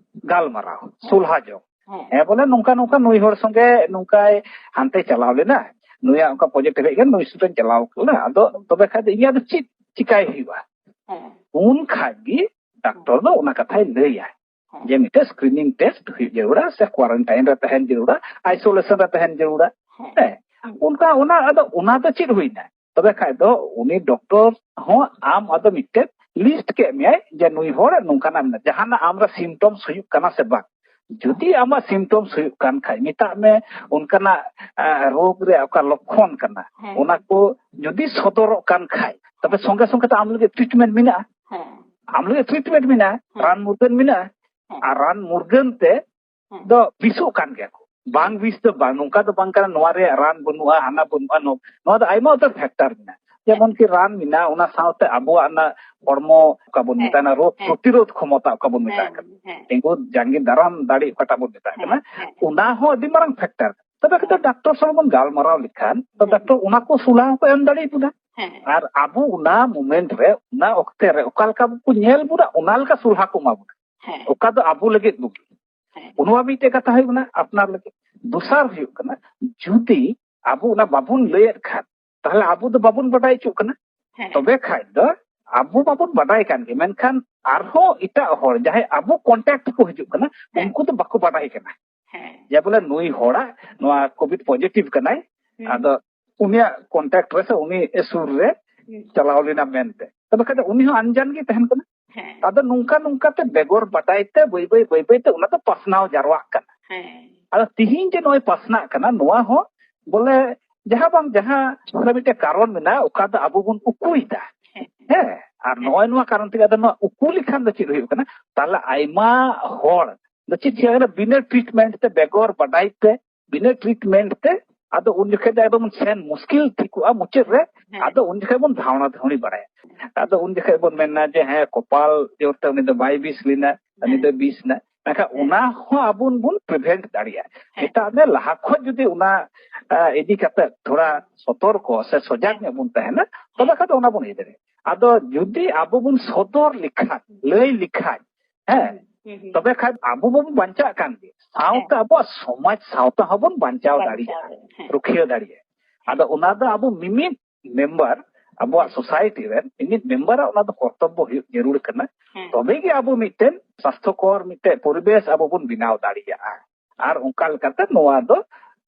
ᱜᱟᱞᱢᱟᱨᱟᱣ, ᱦᱮᱸ᱾ ᱥᱚᱞᱦᱟ ᱡᱚᱝ᱾ ᱦᱮᱸ᱾ ᱦᱮᱸ, ᱵᱚᱞᱮ ᱱᱚᱝᱠᱟ ᱱᱚᱝᱠᱟ ᱱᱩᱭ ᱦᱚᱲ ᱥᱚᱸᱜᱮ ᱱᱚᱝᱠᱟᱭ ᱦᱟᱱᱛᱮ ᱪᱟᱞᱟᱣ ᱞᱮᱱᱟ, ᱱᱩᱭᱟᱜ ᱚᱱᱠᱟ ᱯᱚᱡᱮᱴᱤᱵᱷ ᱦᱮᱡ ᱠᱟᱱᱟ, ᱱᱩᱭ ᱥᱩᱨ ᱨᱮᱧ ᱪᱟᱞᱟᱣ ᱠᱟᱱᱟ, ᱟᱫᱚ ᱛᱚᱵᱮ ᱠᱷᱟᱡ ᱫᱚ ᱤᱧᱟᱜ ᱫᱚ ᱪᱮᱫ ᱪᱤᱠᱟᱭ ᱦᱩᱭᱩᱜᱼᱟ? ᱦᱮᱸ᱾ ᱩᱱ ᱠᱷᱟᱡ ᱜᱮ ᱰᱟᱠᱛᱚᱨ ᱫᱚ ᱚᱱᱟ ᱠᱟᱛᱷᱟᱭ ᱞᱟᱹᱭᱟ᱾ ᱦᱮᱸ᱾ ᱡᱮ ᱢᱤᱫᱴᱮᱡ ᱥᱠᱨᱤᱱᱤᱝ ᱴᱮᱥᱴ ᱦᱩᱭᱩᱜ ᱡᱟᱹᱨᱩᱲᱟ, ᱥᱮ ᱠᱣᱟᱨᱮᱱᱴᱟᱭᱤᱱ ᱨᱮ ᱛᱟᱦᱮᱱ ᱡᱟᱹᱨᱩᱲᱟ, ᱟᱭᱥᱳᱞᱮᱥᱚᱱ ᱨᱮ ᱛᱟᱦᱮᱱ ᱡᱟᱹᱨᱩᱲᱟ᱾ ᱦᱮᱸ᱾ ᱦᱮᱸ᱾ ᱚᱱᱠᱟ ᱚᱱᱟ, ᱟᱫᱚ ᱚᱱᱟ ᱫᱚ ᱪᱮᱫ ᱦᱩᱭᱱᱟ? ᱛᱚᱵᱮ ᱠᱷᱟᱡ ᱫᱚ ᱩᱱᱤ ᱰᱚᱠᱴᱚᱨ ᱦᱚᱸ ᱟᱢ ᱟᱫᱚ ᱢᱤᱫᱴᱮᱡ ᱞᱤᱥᱴ ᱠᱮᱫ ᱢᱮᱭᱟᱭ ᱡᱮ ᱱᱩᱭ ᱦᱚᱲ ᱱᱚᱝᱠᱟᱱᱟᱜ ᱢᱮᱱᱟᱜᱼᱟ, ᱡᱟᱦᱟᱱᱟᱜ ᱟᱢᱨᱮ ᱥᱤᱢᱴᱚᱢᱥ ᱦᱩᱭᱩᱜ ᱠᱟᱱᱟ ᱥᱮ ᱵᱟᱝ᱾ ᱡᱩᱫᱤ ᱟᱢᱟᱜ ᱥᱤᱢᱴᱚᱢᱥ ᱦᱩᱭᱩᱜ ᱠᱟᱱ ᱠᱷᱟᱡ, ᱢᱮᱛᱟᱜ ᱢᱮ ᱚᱱᱠᱟᱱᱟᱜ, ᱟ, ᱨᱳᱜᱽ ᱨᱮᱭᱟᱜ ᱚᱠᱟ ᱞᱚᱠᱠᱷᱚᱱ ᱠᱟᱱᱟ, ᱦᱮᱸ᱾ ᱚᱱᱟ ᱠᱚ ᱡᱩᱫᱤ ᱥᱚᱫᱚᱨᱚᱜ ᱠᱟᱱ ᱠᱷᱟᱡ, ᱛᱚᱵᱮ ᱥᱚᱸᱜᱮ ᱥᱚᱸᱜᱮ ᱛᱮ ᱟᱢ ᱞᱟᱹᱜᱤᱫ ᱴᱨᱤᱴᱢᱮᱱᱴ ᱢᱮᱱᱟᱜᱼᱟ᱾ ᱦᱮᱸ᱾ ᱟᱢ ᱞᱟᱹᱜᱤᱫ ᱴᱨᱤᱴᱢᱮᱱᱴ ᱢᱮᱱᱟᱜᱼᱟ, ᱦᱮᱸ᱾ ᱨᱟᱱ ᱢᱩᱨᱜᱟᱹᱱ ᱢᱮᱱᱟᱜᱼᱟ᱾ ᱦᱮᱸ᱾ ᱟᱨ ᱨᱟᱱ ᱢᱩᱨᱜᱟᱹᱱ ᱛᱮ ᱦᱮᱸ᱾ ᱫᱚ ᱵᱤᱥᱚᱜ ᱠᱟᱱ ᱜᱮᱭᱟ ᱠᱚ᱾ ᱵᱟᱝ ᱵᱤᱥ ᱫᱚ ᱵᱟᱝ, ᱱᱚᱝᱠᱟ ᱫᱚ ᱵᱟᱝ ᱠᱟᱱᱟ, ᱱᱚᱣᱟ ᱨᱮᱭᱟᱜ ᱨᱟᱱ ᱵᱟᱹᱱᱩᱜᱼᱟ, ᱦᱟᱱᱟ ᱵᱟᱹᱱᱩᱜᱼᱟ, ᱱᱚ-, ᱱᱚᱣᱟ ᱫᱚ ᱟᱭᱢᱟ ᱩᱛᱟᱹᱨ ᱯᱷᱮᱠᱴᱟᱨ ᱢᱮᱱᱟᱜᱼᱟ᱾ ᱡᱮᱢᱚᱱ ᱠᱤ ᱨᱟᱱ ᱢᱮᱱᱟᱜᱼᱟ, ᱚᱱᱟ ᱥᱟᱶᱛᱮ ᱟᱵᱚᱣᱟᱜ ᱚᱱᱟ ᱦᱚᱲᱢᱚ ᱚᱠᱟ ᱵᱚᱱ ᱦᱮᱸ, ᱢᱮᱛᱟᱜ ᱠᱟᱱᱟ, ᱨᱳᱜᱽ ᱦᱮᱸ᱾ ᱯᱨᱚᱛᱤᱨᱳᱫᱷ ᱠᱷᱚᱢᱚᱛᱟ ᱚᱠᱟ ᱵᱚᱱ ᱢᱮᱛᱟᱜ ᱦᱮᱸ, ᱠᱟᱱᱟ, ᱦᱮᱸ᱾ ᱛᱤᱸᱜᱩ ᱡᱟᱸᱜᱮ ᱫᱟᱨᱟᱢ ᱫᱟᱲᱮ ᱚᱠᱟᱴᱟᱜ ᱵᱚᱱ ᱢᱮᱛᱟᱜ ᱦᱮᱸ, ᱠᱟᱱᱟ, ᱦᱮᱸ᱾ ᱚᱱᱟ ᱦᱚᱸ ᱟᱹᱰᱤ ᱢᱟᱨᱟᱝ ᱯᱷᱮᱠᱴᱟᱨ᱾ ᱛᱚᱵᱮ ᱠᱷᱟᱱ ᱫᱚ ᱦᱮᱸ᱾ ᱰᱟᱠᱛᱚᱨ ᱥᱟᱶ ᱵᱚᱱ ᱜᱟᱞᱢᱟᱨᱟᱣ ᱞᱮᱠᱷᱟᱱ ᱫᱚ ᱦᱮᱸ᱾ ᱰᱟᱠᱛᱚᱨ ᱚᱱᱟ ᱠᱚ ᱥᱚᱞᱦᱟ ᱦᱚᱸᱠᱚ ᱮᱢ ᱫᱟᱲᱮᱭᱟᱵᱚᱱᱟ᱾ ᱦᱮᱸ᱾ ᱟᱨ ᱟᱵᱚ ᱚᱱᱟ ᱢᱚᱢᱮᱱᱴ ᱨᱮ, ᱚᱱᱟ ᱚᱠᱛᱮ ᱨᱮ ᱚᱠᱟ ᱞᱮᱠᱟ ᱠᱚ ᱧᱮᱞ ᱵᱚᱱᱟ, ᱚᱱᱟ ᱞᱮᱠᱟ ᱥᱚᱞᱦᱟ ᱠᱚ ᱮᱢᱟ ᱵᱚᱱᱟ᱾ ᱦᱮᱸ᱾ ᱚᱠᱟ ᱫᱚ ᱟᱵᱚ ᱞᱟᱹᱜᱤᱫ ᱵᱩᱜᱤ᱾ ᱦᱮᱸ᱾ ᱱᱚᱣᱟ ᱢᱤᱫᱴᱮᱡ ᱠᱟᱛᱷᱟ ᱦᱩᱭᱩᱜ ᱠᱟᱱᱟ ᱟᱯᱱᱟᱨ ᱞᱟᱹᱜᱤᱫ᱾ ᱫᱚᱥᱟᱨ ᱦᱩᱭᱩᱜ ᱠᱟᱱᱟ, ᱡᱩᱫᱤ ᱟᱵᱚ ᱚᱱᱟ ᱵᱟᱵᱚᱱ ᱞᱟᱹᱭᱮᱫ ᱠᱷᱟᱱ, ᱛᱟᱦᱞᱮ ᱟᱵᱚ ᱫᱚ ᱵᱟᱵᱚᱱ ᱵᱟᱰᱟᱭ ᱦᱚᱪᱚᱜ ᱠᱟᱱᱟ᱾ ᱦᱮᱸ᱾ ᱛᱚᱵᱮ ᱠᱷᱟᱡ ᱫᱚ ᱟᱵᱚ ᱢᱟᱵᱚᱱ ᱵᱟᱰᱟᱭ ᱠᱟᱱ ᱜᱮ, ᱢᱮᱱᱠᱷᱟᱱ ᱟᱨᱦᱚᱸ ᱮᱴᱟᱜ ᱦᱚᱲ ᱡᱟᱦᱟᱸᱭ ᱟᱵᱚ ᱠᱚᱱᱴᱟᱠᱴ ᱠᱚ ᱦᱤᱡᱩᱜ ᱠᱟᱱᱟ, ᱦᱮᱸ᱾ ᱩᱱᱠᱩ ᱫᱚ ᱵᱟᱠᱚ ᱵᱟᱰᱟᱭ ᱠᱟᱱᱟ᱾ ᱦᱮᱸ᱾ ᱡᱮ ᱵᱚᱞᱮ ᱱᱩᱭ ᱦᱚᱲᱟᱜ ᱱᱚᱣᱟ ᱠᱳᱵᱷᱤᱰ ᱯᱚᱡᱤᱴᱤᱵᱷ ᱠᱟᱱᱟᱭ, ᱦᱩᱸ᱾ ᱟᱫᱚ ᱩᱱᱤᱭᱟᱜ ᱠᱚᱱᱴᱟᱠᱴ ᱨᱮ ᱥᱮ ᱩᱱᱤ ᱥᱩᱨ ᱨᱮ ᱦᱩᱸ᱾ ᱪᱟᱞᱟᱣ ᱞᱮᱱᱟ ᱢᱮᱱᱛᱮ᱾ ᱛᱚᱵᱮ ᱠᱷᱟᱡ ᱫᱚ ᱩᱱᱤ ᱦᱚᱸ ᱟᱱᱡᱟᱱ ᱜᱮ ᱛᱟᱦᱮᱱ ᱠᱟᱱᱟ᱾ ᱦᱮᱸ᱾ ᱟᱫᱚ ᱱᱚᱝᱠᱟ ᱱᱚᱝᱠᱟ ᱛᱮ ᱵᱮᱜᱚᱨ ᱵᱟᱰᱟᱭ ᱛᱮ ᱵᱟᱹᱭ ᱵᱟᱹᱭ, ᱵᱟᱹᱭ ᱵᱟᱹᱭ ᱛᱮ ᱚᱱᱟ ᱫᱚ ᱯᱟᱥᱱᱟᱣ ᱡᱟᱨᱣᱟᱜ ᱠᱟᱱᱟ᱾ ᱦᱮᱸ᱾ ᱟᱫᱚ ᱛᱤᱦᱤᱧ ᱡᱮ ᱱᱚᱜᱼᱚᱭ ᱯᱟᱥᱱᱟᱜ ᱠᱟᱱᱟ, ᱱᱚᱣᱟ ᱦᱚᱸ ᱵᱚᱞᱮ ᱡᱟᱦᱟᱸ ᱵᱟᱝ ᱡᱟᱦᱟᱸ ᱵᱚᱞᱮ ᱢᱤᱫᱴᱮᱡ ᱠᱟᱨᱚᱱ ᱢᱮᱱᱟᱜᱼᱟ, ᱚᱠᱟ ᱫᱚ ᱟᱵᱚ ᱵᱚᱱ ᱩᱠᱩᱭᱮᱫᱟ᱾ ᱦᱮᱸ᱾ ᱦᱮᱸ, ᱟᱨ ᱦᱮᱸ᱾ ᱱᱚᱜᱼᱚᱭ ᱱᱚᱣᱟ ᱠᱟᱨᱚᱱ ᱛᱮᱜᱮ ᱟᱫᱚ ᱱᱚᱣᱟ ᱩᱠᱩ ᱞᱮᱠᱷᱟᱱ ᱫᱚ ᱪᱮᱫ ᱦᱩᱭᱩᱜ ᱠᱟᱱᱟ? ᱛᱟᱦᱞᱮ ᱟᱭᱢᱟ ᱦᱚᱲ ᱫᱚ ᱪᱮᱫ ᱪᱤᱠᱟᱹᱜ ᱠᱟᱱᱟ? ᱵᱤᱱᱟᱹ ᱴᱨᱤᱴᱢᱮᱱᱴ ᱛᱮ, ᱵᱮᱜᱚᱨ ᱵᱟᱰᱟᱭ ᱛᱮ, ᱵᱤᱱᱟᱹ ᱴᱨᱤᱴᱢᱮᱱᱴ ᱛᱮ ᱟᱫᱚ ᱩᱱ ᱡᱚᱠᱷᱮᱡ ᱫᱚ ᱮᱠᱫᱚᱢ ᱥᱮᱱ ᱢᱩᱥᱠᱤᱞ ᱴᱷᱤᱠᱚᱜᱼᱟ ᱢᱩᱪᱟᱹᱫ ᱨᱮ᱾ ᱦᱮᱸ᱾ ᱟᱫᱚ ᱩᱱ ᱡᱚᱠᱷᱮᱡ ᱵᱚᱱ ᱫᱷᱟᱣᱲᱟ ᱫᱷᱟᱣᱲᱤ ᱵᱟᱲᱟᱭᱟ᱾ ᱟᱫᱚ ᱩᱱ ᱡᱚᱠᱷᱮᱡ ᱵᱚᱱ ᱢᱮᱱᱟ ᱡᱮ, "ᱦᱮᱸ, ᱠᱚᱯᱟᱞ ᱡᱳᱨᱛᱮ ᱩᱱᱤ ᱫᱚ ᱵᱟᱭ ᱵᱤᱥ ᱞᱮᱱᱟ, ᱩᱱᱤ ᱫᱚ ᱵᱤᱥ ᱮᱱᱟ᱾" ᱢᱮᱱᱠᱷᱟᱱ ᱦᱮᱸ᱾ ᱚᱱᱟ ᱦᱚᱸ ᱟᱵᱚ ᱵᱚᱱ ᱯᱨᱤᱵᱷᱮᱱᱴ ᱫᱟᱲᱮᱭᱟᱜᱼᱟ᱾ ᱦᱮᱸ᱾ ᱢᱮᱛᱟᱜ ᱢᱮ, ᱞᱟᱦᱟ ᱠᱷᱚᱱ ᱡᱩᱫᱤ ᱚᱱᱟ, ᱟ, ᱤᱫᱤ ᱠᱟᱛᱮ ᱛᱷᱚᱲᱟ ᱥᱚᱛᱚᱨᱠᱚ ᱥᱮ ᱥᱚᱡᱟᱜ ᱦᱮᱸ᱾ ᱧᱚᱜ ᱵᱚᱱ ᱛᱟᱦᱮᱱᱟ, ᱛᱚᱵᱮ ᱦᱮᱸ᱾ ᱠᱷᱟᱱ ᱫᱚ ᱚᱱᱟ ᱵᱚᱱ ᱤᱭᱟᱹ ᱫᱟᱲᱮᱭᱟᱜᱼᱟ᱾ ᱟᱫᱚ ᱡᱩᱫᱤ ᱟᱵᱚ ᱵᱚᱱ ᱥᱚᱫᱚᱨ ᱞᱮᱠᱷᱟᱱ, ᱞᱟᱹᱭ ᱞᱮᱠᱷᱟᱱ, ᱦᱮᱸ, ᱦᱩᱸ, ᱦᱩᱸ, ᱦᱩᱸ᱾ ᱛᱚᱵᱮ ᱠᱷᱟᱱ ᱟᱵᱚ ᱵᱚᱱ ᱵᱟᱧᱪᱟᱜ ᱠᱟᱱ ᱜᱮ, ᱥᱟᱶᱛᱮ ᱦᱮᱸ᱾ ᱟᱵᱚᱣᱟᱜ ᱥᱚᱢᱟᱡᱽ ᱥᱟᱶᱛᱟ ᱦᱚᱸᱵᱚᱱ ᱵᱟᱧᱪᱟᱣ ᱵᱟᱧᱪᱟᱣ ᱫᱟᱲᱮᱭᱟᱜᱼᱟ, ᱫᱟᱲᱮᱭᱟᱜᱼᱟ᱾ ᱦᱮᱸ᱾ ᱨᱩᱠᱷᱤᱭᱟᱹ ᱫᱟᱲᱮᱭᱟᱜᱼᱟ᱾ ᱦᱮᱸ᱾ ᱟᱫᱚ ᱚᱱᱟ ᱫᱚ ᱟᱵᱚ ᱢᱤᱢᱤᱫ ᱢᱮᱢᱵᱟᱨ, ᱟᱵᱚᱣᱟᱜ ᱦᱮᱸ᱾ ᱥᱳᱥᱟᱭᱴᱤ ᱨᱮᱱ ᱢᱤᱢᱤᱫ ᱢᱮᱢᱵᱟᱨᱟᱜ ᱚᱱᱟ ᱫᱚ ᱠᱚᱨᱛᱚᱵᱵᱚ ᱦᱩᱭᱩᱜ ᱡᱟᱹᱨᱩᱲ ᱠᱟᱱᱟ᱾ ᱦᱮᱸ᱾ ᱛᱚᱵᱮ ᱜᱮ ᱟᱵᱚ ᱢᱤᱫᱴᱮᱱ ᱥᱟᱥᱛᱷᱚᱠᱚᱨ ᱢᱤᱫᱴᱮᱱ ᱯᱚᱨᱤᱵᱮᱥ ᱟᱵᱚ ᱵᱚᱱ ᱵᱮᱱᱟᱣ ᱫᱟᱲᱮᱭᱟᱜᱼᱟ᱾ ᱟᱨ ᱚᱱᱠᱟ ᱞᱮᱠᱟᱛᱮ ᱱᱚᱣᱟ ᱫᱚ,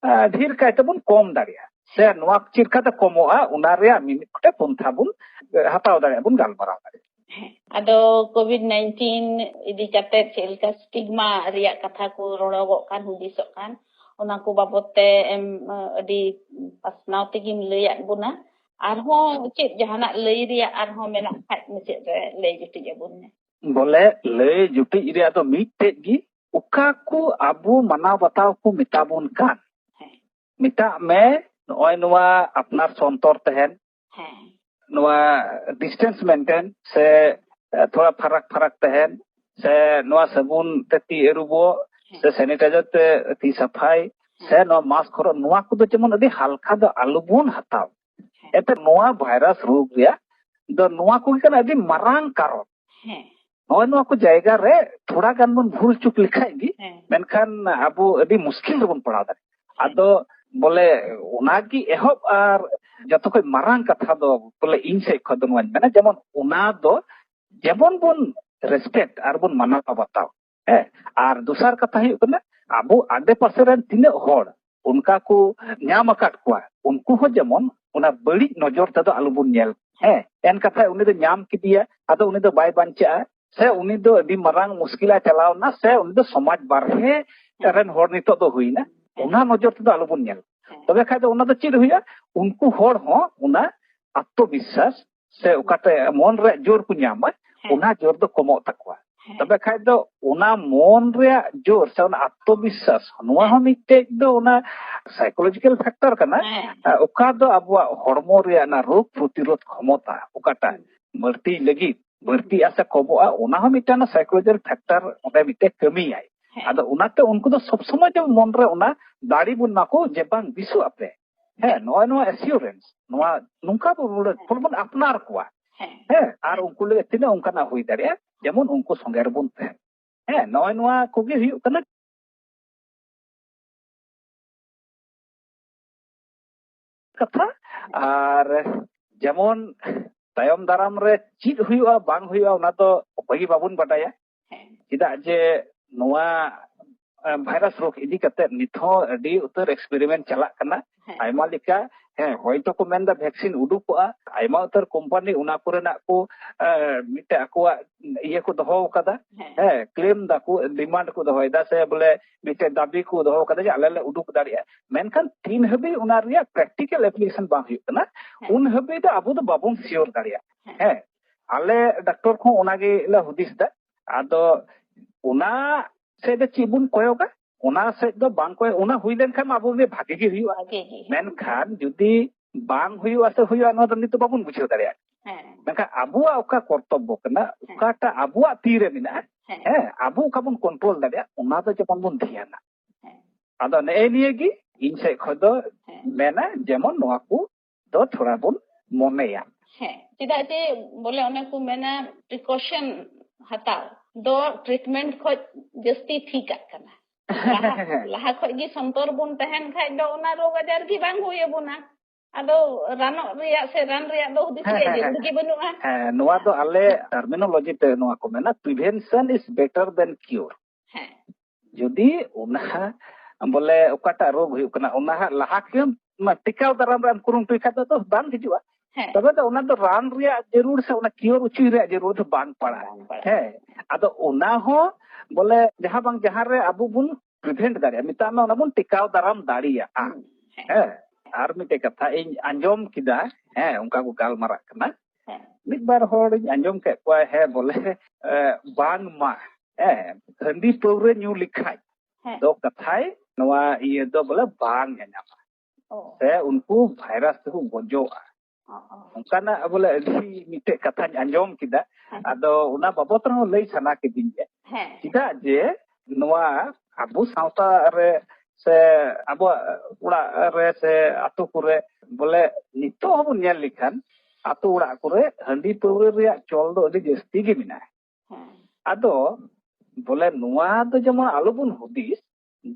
ᱟ, ᱰᱷᱮᱨ ᱠᱟᱭᱛᱮ ᱵᱚᱱ ᱠᱚᱢ ᱫᱟᱲᱮᱭᱟᱜᱼᱟ᱾ ᱥᱮ ᱱᱚᱣᱟ ᱪᱮᱫ ᱞᱮᱠᱟᱛᱮ ᱠᱚᱢᱚᱜᱼᱟ, ᱚᱱᱟ ᱨᱮᱭᱟᱜ ᱢᱤᱢᱤᱫ ᱜᱚᱴᱮᱡ ᱯᱚᱱᱛᱷᱟ ᱵᱚᱱ, ᱮ, ᱦᱟᱛᱟᱣ ᱫᱟᱲᱮᱭᱟᱜᱼᱟ, ᱵᱚᱱ ᱜᱟᱞᱢᱟᱨᱟᱣ ᱫᱟᱲᱮᱭᱟᱜᱼᱟ᱾ ᱦᱮᱸ᱾ ᱟᱫᱚ ᱠᱳᱵᱷᱤᱰ ᱱᱟᱭᱤᱱᱴᱤᱱ ᱤᱫᱤ ᱠᱟᱛᱮ ᱪᱮᱫ ᱞᱮᱠᱟ ᱥᱴᱤᱜᱢᱟ ᱨᱮᱭᱟᱜ ᱠᱟᱛᱷᱟ ᱠᱚ ᱨᱚᱲᱚᱜᱚᱜ ᱠᱟᱱ, ᱦᱩᱫᱤᱥᱚᱜ ᱠᱟᱱ, ᱚᱱᱟ ᱠᱚ ᱵᱟᱵᱚᱛ ᱛᱮ ᱮᱢ, ᱟᱹᱰᱤ ᱯᱟᱥᱱᱟᱣ ᱛᱮᱜᱮᱢ ᱞᱟᱹᱭᱟᱫ ᱵᱚᱱᱟ᱾ ᱟᱨᱦᱚᱸ ᱪᱮᱫ ᱡᱟᱦᱟᱱᱟᱜ ᱞᱟᱹᱭ ᱨᱮᱭᱟᱜ ᱟᱨᱦᱚᱸ ᱢᱮᱱᱟᱜ ᱠᱷᱟᱡ ᱢᱩᱪᱟᱹᱫ ᱨᱮ ᱞᱟᱹᱭ ᱡᱩᱴᱤᱡ ᱟᱵᱚᱱ ᱢᱮ᱾ ᱵᱚᱞᱮ, ᱞᱟᱹᱭ ᱡᱩᱴᱤᱡ ᱨᱮᱭᱟᱜ ᱫᱚ ᱢᱤᱫᱴᱮᱡ ᱜᱮ, ᱚᱠᱟ ᱠᱚ ᱟᱵᱚ ᱢᱟᱱᱟᱣ ᱵᱟᱛᱟᱣ ᱠᱚ ᱢᱮᱛᱟ ᱵᱚᱱ ᱠᱟᱱ, ᱦᱮᱸ᱾ ᱢᱮᱛᱟᱜ ᱢᱮ, ᱱᱚᱜᱼᱚᱭ ᱱᱚᱣᱟ ᱟᱯᱱᱟᱨ ᱥᱚᱱᱛᱚᱨ ᱛᱟᱦᱮᱱ, ᱦᱮᱸ᱾ ᱱᱚᱣᱟ ᱰᱤᱥᱴᱮᱱᱥ ᱢᱮᱱᱴᱮᱱ ᱥᱮ, ᱮ, ᱛᱷᱚᱲᱟ ᱯᱷᱟᱨᱟᱠ ᱯᱷᱟᱨᱟᱠ ᱛᱟᱦᱮᱱ, ᱥᱮ ᱱᱚᱣᱟ ᱥᱟᱵᱚᱱ ᱛᱮ ᱛᱤ ᱟᱹᱨᱩᱵᱚᱜ, ᱦᱮᱸ᱾ ᱥᱮ ᱥᱮᱱᱤᱴᱟᱭᱡᱟᱨ ᱛᱮ ᱛᱤ ᱥᱟᱯᱷᱟᱭ, ᱦᱮᱸ᱾ ᱥᱮ ᱱᱚᱣᱟ ᱢᱟᱥᱠ ᱦᱚᱨᱚᱜ, ᱱᱚᱣᱟ ᱠᱚᱫᱚ ᱡᱮᱢᱚᱱ ᱟᱹᱰᱤ ᱦᱟᱞᱠᱟ ᱫᱚ ᱟᱞᱚ ᱵᱚᱱ ᱦᱟᱛᱟᱣ᱾ ᱦᱮᱸ᱾ ᱮᱱᱛᱮ ᱱᱚᱣᱟ ᱵᱷᱟᱭᱨᱟᱥ ᱨᱳᱜᱽ ᱨᱮᱭᱟᱜ ᱫᱚ ᱱᱚᱣᱟ ᱠᱚᱜᱮ ᱠᱟᱱᱟ ᱟᱹᱰᱤ ᱢᱟᱨᱟᱝ ᱠᱟᱨᱚᱱ᱾ ᱦᱮᱸ᱾ ᱱᱚᱜᱼᱚᱭ ᱱᱚᱣᱟ ᱠᱚ ᱡᱟᱭᱜᱟ ᱨᱮ ᱛᱷᱚᱲᱟ ᱜᱟᱱ ᱵᱚᱱ ᱵᱷᱩᱞ ᱪᱩᱠ ᱞᱮᱠᱷᱟᱡ ᱜᱮ, ᱦᱮᱸ᱾ ᱢᱮᱱᱠᱷᱟᱱ ᱟᱵᱚ ᱟᱹᱰᱤ ᱢᱩᱥᱠᱤᱞ ᱨᱮᱵᱚᱱ ᱯᱟᱲᱟᱣ ᱫᱟᱲᱮᱭᱟᱜᱼᱟ᱾ ᱦᱮᱸ᱾ ᱟᱫᱚ ᱵᱚᱞᱮ, ᱚᱱᱟᱜᱮ ᱮᱦᱚᱵ ᱟᱨ ᱡᱚᱛᱚ ᱠᱷᱚᱡ ᱢᱟᱨᱟᱝ ᱠᱟᱛᱷᱟ ᱫᱚ ᱵᱚᱞᱮ ᱤᱧ ᱥᱮᱫ ᱠᱷᱚᱱ ᱫᱚ ᱱᱚᱣᱟᱧ ᱢᱮᱱᱟ, ᱡᱮᱢᱚᱱ ᱚᱱᱟ ᱫᱚ ᱡᱮᱢᱚᱱ ᱵᱚᱱ ᱨᱮᱥᱯᱮᱠᱴ ᱟᱨ ᱵᱚᱱ ᱢᱟᱱᱟᱣ ᱵᱟᱛᱟᱣ᱾ ᱦᱮᱸ᱾ ᱟᱨ ᱫᱚᱥᱟᱨ ᱠᱟᱛᱷᱟ ᱦᱩᱭᱩᱜ ᱠᱟᱱᱟ, ᱟᱵᱚ ᱟᱰᱮ ᱯᱟᱥᱮ ᱨᱮᱱ ᱛᱤᱱᱟᱹᱜ ᱦᱚᱲ ᱚᱱᱠᱟ ᱠᱚ ᱧᱟᱢ ᱟᱠᱟᱫ ᱠᱚᱣᱟ, ᱩᱱᱠᱩ ᱦᱚᱸ ᱡᱮᱢᱚᱱ ᱚᱱᱟ ᱵᱟᱹᱲᱤᱡ ᱱᱚᱡᱚᱨ ᱛᱮᱫᱚ ᱟᱞᱚᱵᱚᱱ ᱧᱮᱞ᱾ ᱦᱮᱸ, ᱮᱱ ᱠᱟᱛᱷᱟ ᱩᱱᱤ ᱫᱚ ᱧᱟᱢ ᱠᱮᱫᱮᱭᱟ, ᱟᱫᱚ ᱩᱱᱤ ᱫᱚ ᱵᱟᱭ ᱵᱟᱧᱪᱟᱜᱼᱟ, ᱥᱮ ᱩᱱᱤ ᱫᱚ ᱟᱹᱰᱤ ᱢᱟᱨᱟᱝ ᱢᱩᱥᱠᱤᱞᱟ ᱪᱟᱞᱟᱣ ᱮᱱᱟ, ᱥᱮ ᱩᱱᱤ ᱫᱚ ᱥᱚᱢᱟᱡᱽ ᱵᱟᱨᱦᱮ ᱨᱮᱱ ᱦᱚᱲ ᱱᱤᱛᱚᱜ ᱫᱚ ᱦᱩᱭᱱᱟ, ᱚᱱᱟ ᱱᱚᱡᱚᱨ ᱛᱮᱫᱚ ᱟᱞᱚᱵᱚᱱ ᱧᱮᱞ᱾ ᱛᱚᱵᱮ ᱠᱷᱟᱡ ᱫᱚ ᱚᱱᱟ ᱫᱚ ᱪᱮᱫ ᱦᱩᱭᱩᱜᱼᱟ? ᱩᱱᱠᱩ ᱦᱚᱲ ᱦᱚᱸ ᱚᱱᱟ ᱟᱛᱢᱚᱵᱤᱥᱥᱟᱥ ᱥᱮ ᱚᱠᱟᱛᱮ ᱢᱚᱱ ᱨᱮ ᱡᱳᱨ ᱠᱚ ᱧᱟᱢᱟ, ᱦᱮᱸ᱾ ᱚᱱᱟ ᱡᱳᱨ ᱫᱚ ᱠᱚᱢᱚᱜ ᱛᱟᱠᱚᱣᱟ᱾ ᱛᱚᱵᱮ ᱠᱷᱟᱡ ᱫᱚ ᱚᱱᱟ ᱢᱚᱱ ᱨᱮᱭᱟᱜ ᱡᱳᱨ ᱥᱮ ᱚᱱᱟ ᱟᱛᱢᱚᱵᱤᱥᱥᱟᱥ, ᱱᱚᱣᱟ ᱦᱚᱸ ᱢᱤᱫᱴᱮᱡ ᱫᱚ ᱚᱱᱟ psychological factor ᱠᱟᱱᱟ᱾ ᱦᱮᱸ᱾ ᱚᱠᱟ ᱫᱚ ᱟᱵᱚᱣᱟᱜ ᱦᱚᱲᱢᱚ ᱨᱮᱭᱟᱜ ᱚᱱᱟ ᱨᱳᱜᱽ ᱯᱨᱚᱛᱤᱨᱳᱫᱷ ᱠᱷᱚᱢᱚᱛᱟ ᱚᱠᱟᱴᱟᱜ ᱦᱩᱸ᱾ ᱵᱟᱹᱲᱛᱤ ᱞᱟᱹᱜᱤᱫ, ᱵᱟᱹᱲᱛᱤᱜᱼᱟ ᱥᱮ ᱠᱚᱢᱚᱜᱼᱟ, ᱚᱱᱟ ᱦᱚᱸ ᱢᱤᱫᱴᱟᱝ psychological factor ᱚᱸᱰᱮ ᱢᱤᱫᱴᱮᱡ ᱠᱟᱹᱢᱤᱭᱟᱭ᱾ ᱦᱮᱸ᱾ ᱟᱫᱚ ᱚᱱᱟᱛᱮ ᱩᱱᱠᱩ ᱫᱚ ᱥᱚᱵ ᱥᱚᱢᱚᱭ ᱡᱮ ᱢᱚᱱ ᱨᱮ ᱚᱱᱟ ᱫᱟᱲᱮ ᱵᱚᱱ ᱮᱢᱟ ᱠᱚ ᱡᱮ ᱵᱟᱝ ᱵᱤᱥᱩᱜ ᱟᱯᱮ᱾ ᱦᱮᱸ, ᱱᱚᱜᱼᱚᱭ ᱱᱚᱣᱟ assurance, ᱱᱚᱣᱟ ᱱᱚᱝᱠᱟ ᱵᱚ ᱵᱚᱞᱮ ᱦᱮᱸ᱾ ᱵᱚᱱ ᱟᱯᱱᱟᱨ ᱠᱚᱣᱟ᱾ ᱦᱮᱸ᱾ ᱦᱮᱸ, ᱟᱨ ᱩᱱᱠᱩ ᱞᱟᱹᱜᱤᱫ ᱛᱤᱱᱟᱹᱜ ᱚᱱᱠᱟᱱᱟᱜ ᱦᱩᱭ ᱫᱟᱲᱮᱭᱟᱜᱼᱟ, ᱡᱮᱢᱚᱱ ᱩᱱᱠᱩ ᱥᱚᱸᱜᱮ ᱨᱮᱵᱚᱱ ᱛᱟᱦᱮᱱ᱾ ᱦᱮᱸ, ᱱᱚᱜᱼᱚᱭ ᱱᱚᱣᱟ ᱠᱚᱜᱮ ᱦᱩᱭᱩᱜ ᱠᱟᱱᱟ ᱠᱟᱛᱷᱟ᱾ ᱟᱨ ᱡᱮᱢᱚᱱ ᱛᱟᱭᱚᱢ ᱫᱟᱨᱟᱢ ᱨᱮ ᱪᱮᱫ ᱦᱩᱭᱩᱜᱼᱟ, ᱵᱟᱝ ᱦᱩᱭᱩᱜᱼᱟ, ᱚᱱᱟ ᱫᱚ ᱚᱠᱚᱭ ᱜᱮ ᱵᱟᱵᱚᱱ ᱵᱟᱰᱟᱭᱟ᱾ ᱦᱮᱸ᱾ ᱪᱮᱫᱟᱜ ᱡᱮ ᱱᱚᱣᱟ, ᱮ, ᱵᱷᱟᱭᱨᱟᱥ ᱨᱳᱜᱽ ᱤᱫᱤ ᱠᱟᱛᱮ ᱱᱤᱛ ᱦᱚᱸ ᱟᱹᱰᱤ ᱩᱛᱟᱹᱨ experiment ᱪᱟᱞᱟᱜ ᱠᱟᱱᱟ᱾ ᱦᱮᱸ᱾ ᱟᱭᱢᱟ ᱞᱮᱠᱟ, ᱦᱮᱸ, ᱦᱚᱭᱛᱚ ᱠᱚ ᱢᱮᱱᱫᱟ vaccine ᱩᱰᱩᱠᱚᱜᱼᱟ, ᱟᱭᱢᱟ ᱩᱛᱟᱹᱨ ᱠᱳᱢᱯᱟᱱᱤ ᱚᱱᱟ ᱠᱚᱨᱮᱱᱟᱜ ᱠᱚ, ᱮ, ᱢᱤᱫᱴᱮᱡ ᱟᱠᱚᱣᱟᱜ ᱤᱭᱟᱹ ᱠᱚ ᱫᱚᱦᱚ ᱟᱠᱟᱫᱟ᱾ ᱦᱮᱸ᱾ ᱦᱮᱸ, claim ᱫᱟᱠᱚ, demand ᱠᱚ ᱫᱚᱦᱚᱭᱮᱫᱟ, ᱥᱮ ᱵᱚᱞᱮ ᱢᱤᱫᱴᱮᱡ ᱫᱟᱹᱵᱤ ᱠᱚ ᱫᱚᱦᱚ ᱟᱠᱟᱫᱟ ᱡᱮ ᱟᱞᱮ ᱞᱮ ᱩᱰᱩᱠ ᱫᱟᱲᱮᱭᱟᱜᱼᱟ᱾ ᱢᱮᱱᱠᱷᱟᱱ ᱛᱤᱱ ᱦᱟᱹᱵᱤᱡ ᱚᱱᱟ ᱨᱮᱭᱟᱜ practical application ᱵᱟᱝ ᱦᱩᱭᱩᱜ ᱠᱟᱱᱟ, ᱦᱮᱸ᱾ ᱩᱱ ᱦᱟᱹᱵᱤᱡ ᱫᱚ ᱟᱵᱚ ᱫᱚ ᱵᱟᱵᱚᱱ sure ᱫᱟᱲᱮᱭᱟᱜᱼᱟ᱾ ᱦᱮᱸ᱾ ᱦᱮᱸ, ᱟᱞᱮ ᱰᱟᱠᱛᱚᱨ ᱠᱚᱦᱚᱸ ᱚᱱᱟᱜᱮ ᱞᱮ ᱦᱩᱫᱤᱥ ᱮᱫᱟ᱾ ᱟᱫᱚ ᱚᱱᱟ ᱥᱮᱫ ᱫᱚ ᱪᱮᱫ ᱵᱚᱱ ᱠᱚᱭᱚᱜᱟ? ᱚᱱᱟ ᱥᱮᱫ ᱫᱚ ᱵᱟᱝ ᱠᱚᱭᱚᱜ, ᱚᱱᱟ ᱦᱩᱭ ᱞᱮᱱᱠᱷᱟᱱ ᱢᱟ ᱟᱵᱚ ᱜᱮ ᱵᱷᱟᱜᱮ ᱜᱮ ᱦᱩᱭᱩᱜᱼᱟ᱾ ᱵᱷᱟᱜᱮ ᱜᱮ ᱦᱩᱭᱩᱜᱼᱟ᱾ ᱢᱮᱱᱠᱷᱟᱱ ᱡᱩᱫᱤ ᱵᱟᱝ ᱦᱩᱭᱩᱜᱼᱟ ᱥᱮ ᱦᱩᱭᱩᱜᱼᱟ, ᱱᱚᱣᱟ ᱫᱚ ᱱᱤᱛ ᱫᱚ ᱵᱟᱵᱚᱱ ᱵᱩᱡᱷᱟᱹᱣ ᱫᱟᱲᱮᱭᱟᱜ᱾ ᱦᱮᱸ᱾ ᱢᱮᱱᱠᱷᱟᱱ ᱟᱵᱚᱣᱟᱜ ᱚᱠᱟ ᱠᱚᱨᱛᱚᱵᱵᱚ ᱠᱟᱱᱟ, ᱦᱮᱸ᱾ ᱚᱠᱟᱴᱟᱜ ᱟᱵᱚᱣᱟᱜ ᱛᱤ ᱨᱮ ᱢᱮᱱᱟᱜᱼᱟ, ᱦᱮᱸ᱾ ᱦᱮᱸ, ᱟᱵᱚ ᱚᱠᱟ ᱵᱚᱱ control ᱫᱟᱲᱮᱭᱟᱜ, ᱚᱱᱟ ᱫᱚ ᱡᱮᱢᱚᱱ ᱵᱚᱱ ᱫᱷᱮᱭᱟᱱᱟ᱾ ᱦᱮᱸ᱾ ᱟᱫᱚ ᱱᱮᱜᱼᱮ ᱱᱤᱭᱟᱹ ᱜᱮ ᱤᱧ ᱥᱮᱫ ᱠᱷᱚᱱ ᱫᱚ ᱦᱮᱸ᱾ ᱢᱮᱱᱟ, ᱡᱮᱢᱚᱱ ᱱᱚᱣᱟ ᱠᱚ ᱫᱚ ᱛᱷᱚᱲᱟ ᱵᱚᱱ ᱢᱚᱱᱮᱭᱟ᱾ ᱦᱮᱸ, ᱪᱮᱫᱟᱜ ᱡᱮ ᱵᱚᱞᱮ ᱚᱱᱮ ᱠᱚ ᱢᱮᱱᱟ precaution ᱦᱟᱛᱟᱣ ᱫᱚ treatment ᱠᱷᱚᱡ ᱡᱟᱹᱥᱛᱤ ᱴᱷᱤᱠᱟᱜ ᱠᱟᱱᱟ᱾ ᱞᱟᱦᱟ, ᱞᱟᱦᱟ ᱠᱷᱚᱡ ᱜᱮ ᱥᱚᱱᱛᱚᱨ ᱵᱚᱱ ᱛᱟᱦᱮᱱ ᱠᱷᱟᱡ ᱫᱚ ᱚᱱᱟ ᱨᱳᱜᱽ ᱟᱡᱟᱨ ᱜᱮ ᱵᱟᱝ ᱦᱩᱭ ᱟᱵᱚᱱᱟ᱾ ᱟᱫᱚ ᱨᱟᱱᱚᱜ ᱨᱮᱭᱟᱜ ᱥᱮ ᱨᱟᱱ ᱨᱮᱭᱟᱜ ᱫᱚ ᱦᱩᱫᱤᱥ ᱦᱮᱸ, ᱨᱮᱭᱟᱜ ᱦᱮᱸ, ᱡᱟᱹᱨᱩᱲ ᱦᱮᱸ᱾ ᱜᱮ ᱵᱟᱹᱱᱩᱜᱼᱟ᱾ ᱦᱮᱸ, ᱱᱚᱣᱟ ᱫᱚ ᱟᱞᱮ terminology ᱛᱮ ᱱᱚᱣᱟ ᱠᱚ ᱢᱮᱱᱟ, prevention is better than cure᱾ ᱦᱮᱸ᱾ ᱡᱩᱫᱤ ᱚᱱᱟ ᱵᱚᱞᱮ ᱚᱠᱟᱴᱟᱜ ᱨᱳᱜᱽ ᱦᱩᱭᱩᱜ ᱠᱟᱱᱟ, ᱚᱱᱟ ᱦᱟᱸᱜ ᱞᱟᱦᱟ ᱠᱷᱚᱱ ᱚᱱᱟ ᱴᱤᱠᱟᱣ ᱫᱟᱨᱟᱢ ᱨᱮ ᱮᱢ ᱠᱩᱨᱩᱢᱩᱴᱩᱭ ᱠᱷᱟᱡ ᱫᱚ, ᱫᱚ ᱵᱟᱝ ᱦᱤᱡᱩᱜᱼᱟ᱾ ᱦᱮᱸ᱾ ᱛᱚᱵᱮ ᱫᱚ ᱚᱱᱟ ᱫᱚ ᱨᱟᱱ ᱨᱮᱭᱟᱜ ᱡᱟᱹᱨᱩᱲ ᱥᱮ ᱚᱱᱟ cure ᱦᱚᱪᱚᱭ ᱨᱮᱭᱟᱜ ᱡᱟᱹᱨᱩᱲ ᱫᱚ ᱵᱟᱝ ᱯᱟᱲᱟᱜᱼᱟ᱾ ᱵᱟᱝ ᱯᱟᱲᱟᱜᱼᱟ᱾ ᱦᱮᱸ᱾ ᱟᱫᱚ ᱚᱱᱟ ᱦᱚᱸ ᱵᱚᱞᱮ ᱡᱟᱦᱟᱸ ᱵᱟᱝ ᱡᱟᱦᱟᱸ ᱨᱮ ᱟᱵᱚ ᱵᱚᱱ prevent ᱫᱟᱲᱮᱭᱟᱜᱼᱟ, ᱢᱮᱛᱟᱜ ᱢᱮ ᱚᱱᱟ ᱵᱚᱱ ᱴᱤᱠᱟᱣ ᱫᱟᱨᱟᱢ ᱫᱟᱲᱮᱭᱟᱜᱼᱟ᱾ ᱦᱩᱸ, ᱦᱮᱸ᱾ ᱦᱮᱸ᱾ ᱟᱨ ᱢᱤᱫᱴᱮᱡ ᱠᱟᱛᱷᱟ ᱤᱧ ᱟᱸᱡᱚᱢ ᱠᱮᱫᱟ, ᱦᱮᱸ, ᱚᱱᱠᱟ ᱠᱚ ᱜᱟᱞᱢᱟᱨᱟᱜ ᱠᱟᱱᱟ᱾ ᱦᱮᱸ᱾ ᱢᱤᱫ ᱵᱟᱨ ᱦᱚᱲᱤᱧ ᱟᱸᱡᱚᱢ ᱠᱮᱫ ᱠᱚᱣᱟ, ᱦᱮᱸ, ᱵᱚᱞᱮ, ᱮ, ᱵᱟᱝᱢᱟ, ᱦᱮᱸ, ᱦᱟᱺᱰᱤ ᱯᱟᱹᱣᱨᱟᱹ ᱧᱩ ᱞᱮᱠᱷᱟᱡ ᱦᱮᱸ᱾ ᱫᱚ ᱠᱟᱛᱷᱟᱭ ᱱᱚᱣᱟ ᱤᱭᱟᱹ ᱫᱚ ᱵᱚᱞᱮ ᱵᱟᱝ ᱧᱟᱧᱟᱢᱟ᱾ ᱚ᱾ ᱥᱮ ᱩᱱᱠᱩ ᱵᱷᱟᱭᱨᱟᱥ ᱛᱮᱠᱚ ᱜᱚᱡᱚᱜᱼᱟ᱾ ᱚ, ᱚ᱾ ᱚᱱᱠᱟᱱᱟᱜ ᱵᱚᱞᱮ ᱟᱹᱰᱤ ᱢᱤᱫᱴᱮᱡ ᱠᱟᱛᱷᱟᱧ ᱟᱸᱡᱚᱢ ᱠᱮᱫᱟ᱾ ᱦᱮᱸ᱾ ᱟᱫᱚ ᱚᱱᱟ ᱵᱟᱵᱚᱛ ᱨᱮᱦᱚᱸ ᱞᱟᱹᱭ ᱥᱟᱱᱟ ᱠᱤᱫᱤᱧ ᱜᱮ᱾ ᱦᱮᱸ᱾ ᱪᱮᱫᱟᱜ ᱡᱮ ᱱᱚᱣᱟ ᱟᱵᱚ ᱥᱟᱶᱛᱟ ᱨᱮ ᱥᱮ ᱟᱵᱚᱣᱟᱜ ᱚᱲᱟᱜ ᱨᱮ ᱥᱮ ᱟᱛᱳ ᱠᱚᱨᱮ ᱵᱚᱞᱮ ᱱᱤᱛᱚᱜ ᱦᱚᱸᱵᱚᱱ ᱧᱮᱞ ᱞᱮᱠᱷᱟᱱ ᱟᱛᱳ ᱚᱲᱟᱜ ᱠᱚᱨᱮ ᱦᱟᱺᱰᱤ ᱯᱟᱹᱣᱨᱟᱹ ᱨᱮᱭᱟᱜ ᱪᱚᱞ ᱫᱚ ᱟᱹᱰᱤ ᱡᱟᱹᱥᱛᱤ ᱜᱮ ᱢᱮᱱᱟᱜᱼᱟ᱾ ᱦᱮᱸ᱾ ᱟᱫᱚ ᱵᱚᱞᱮ ᱱᱚᱣᱟ ᱫᱚ ᱡᱮᱢᱚᱱ ᱟᱞᱚᱵᱚᱱ ᱦᱩᱫᱤᱥ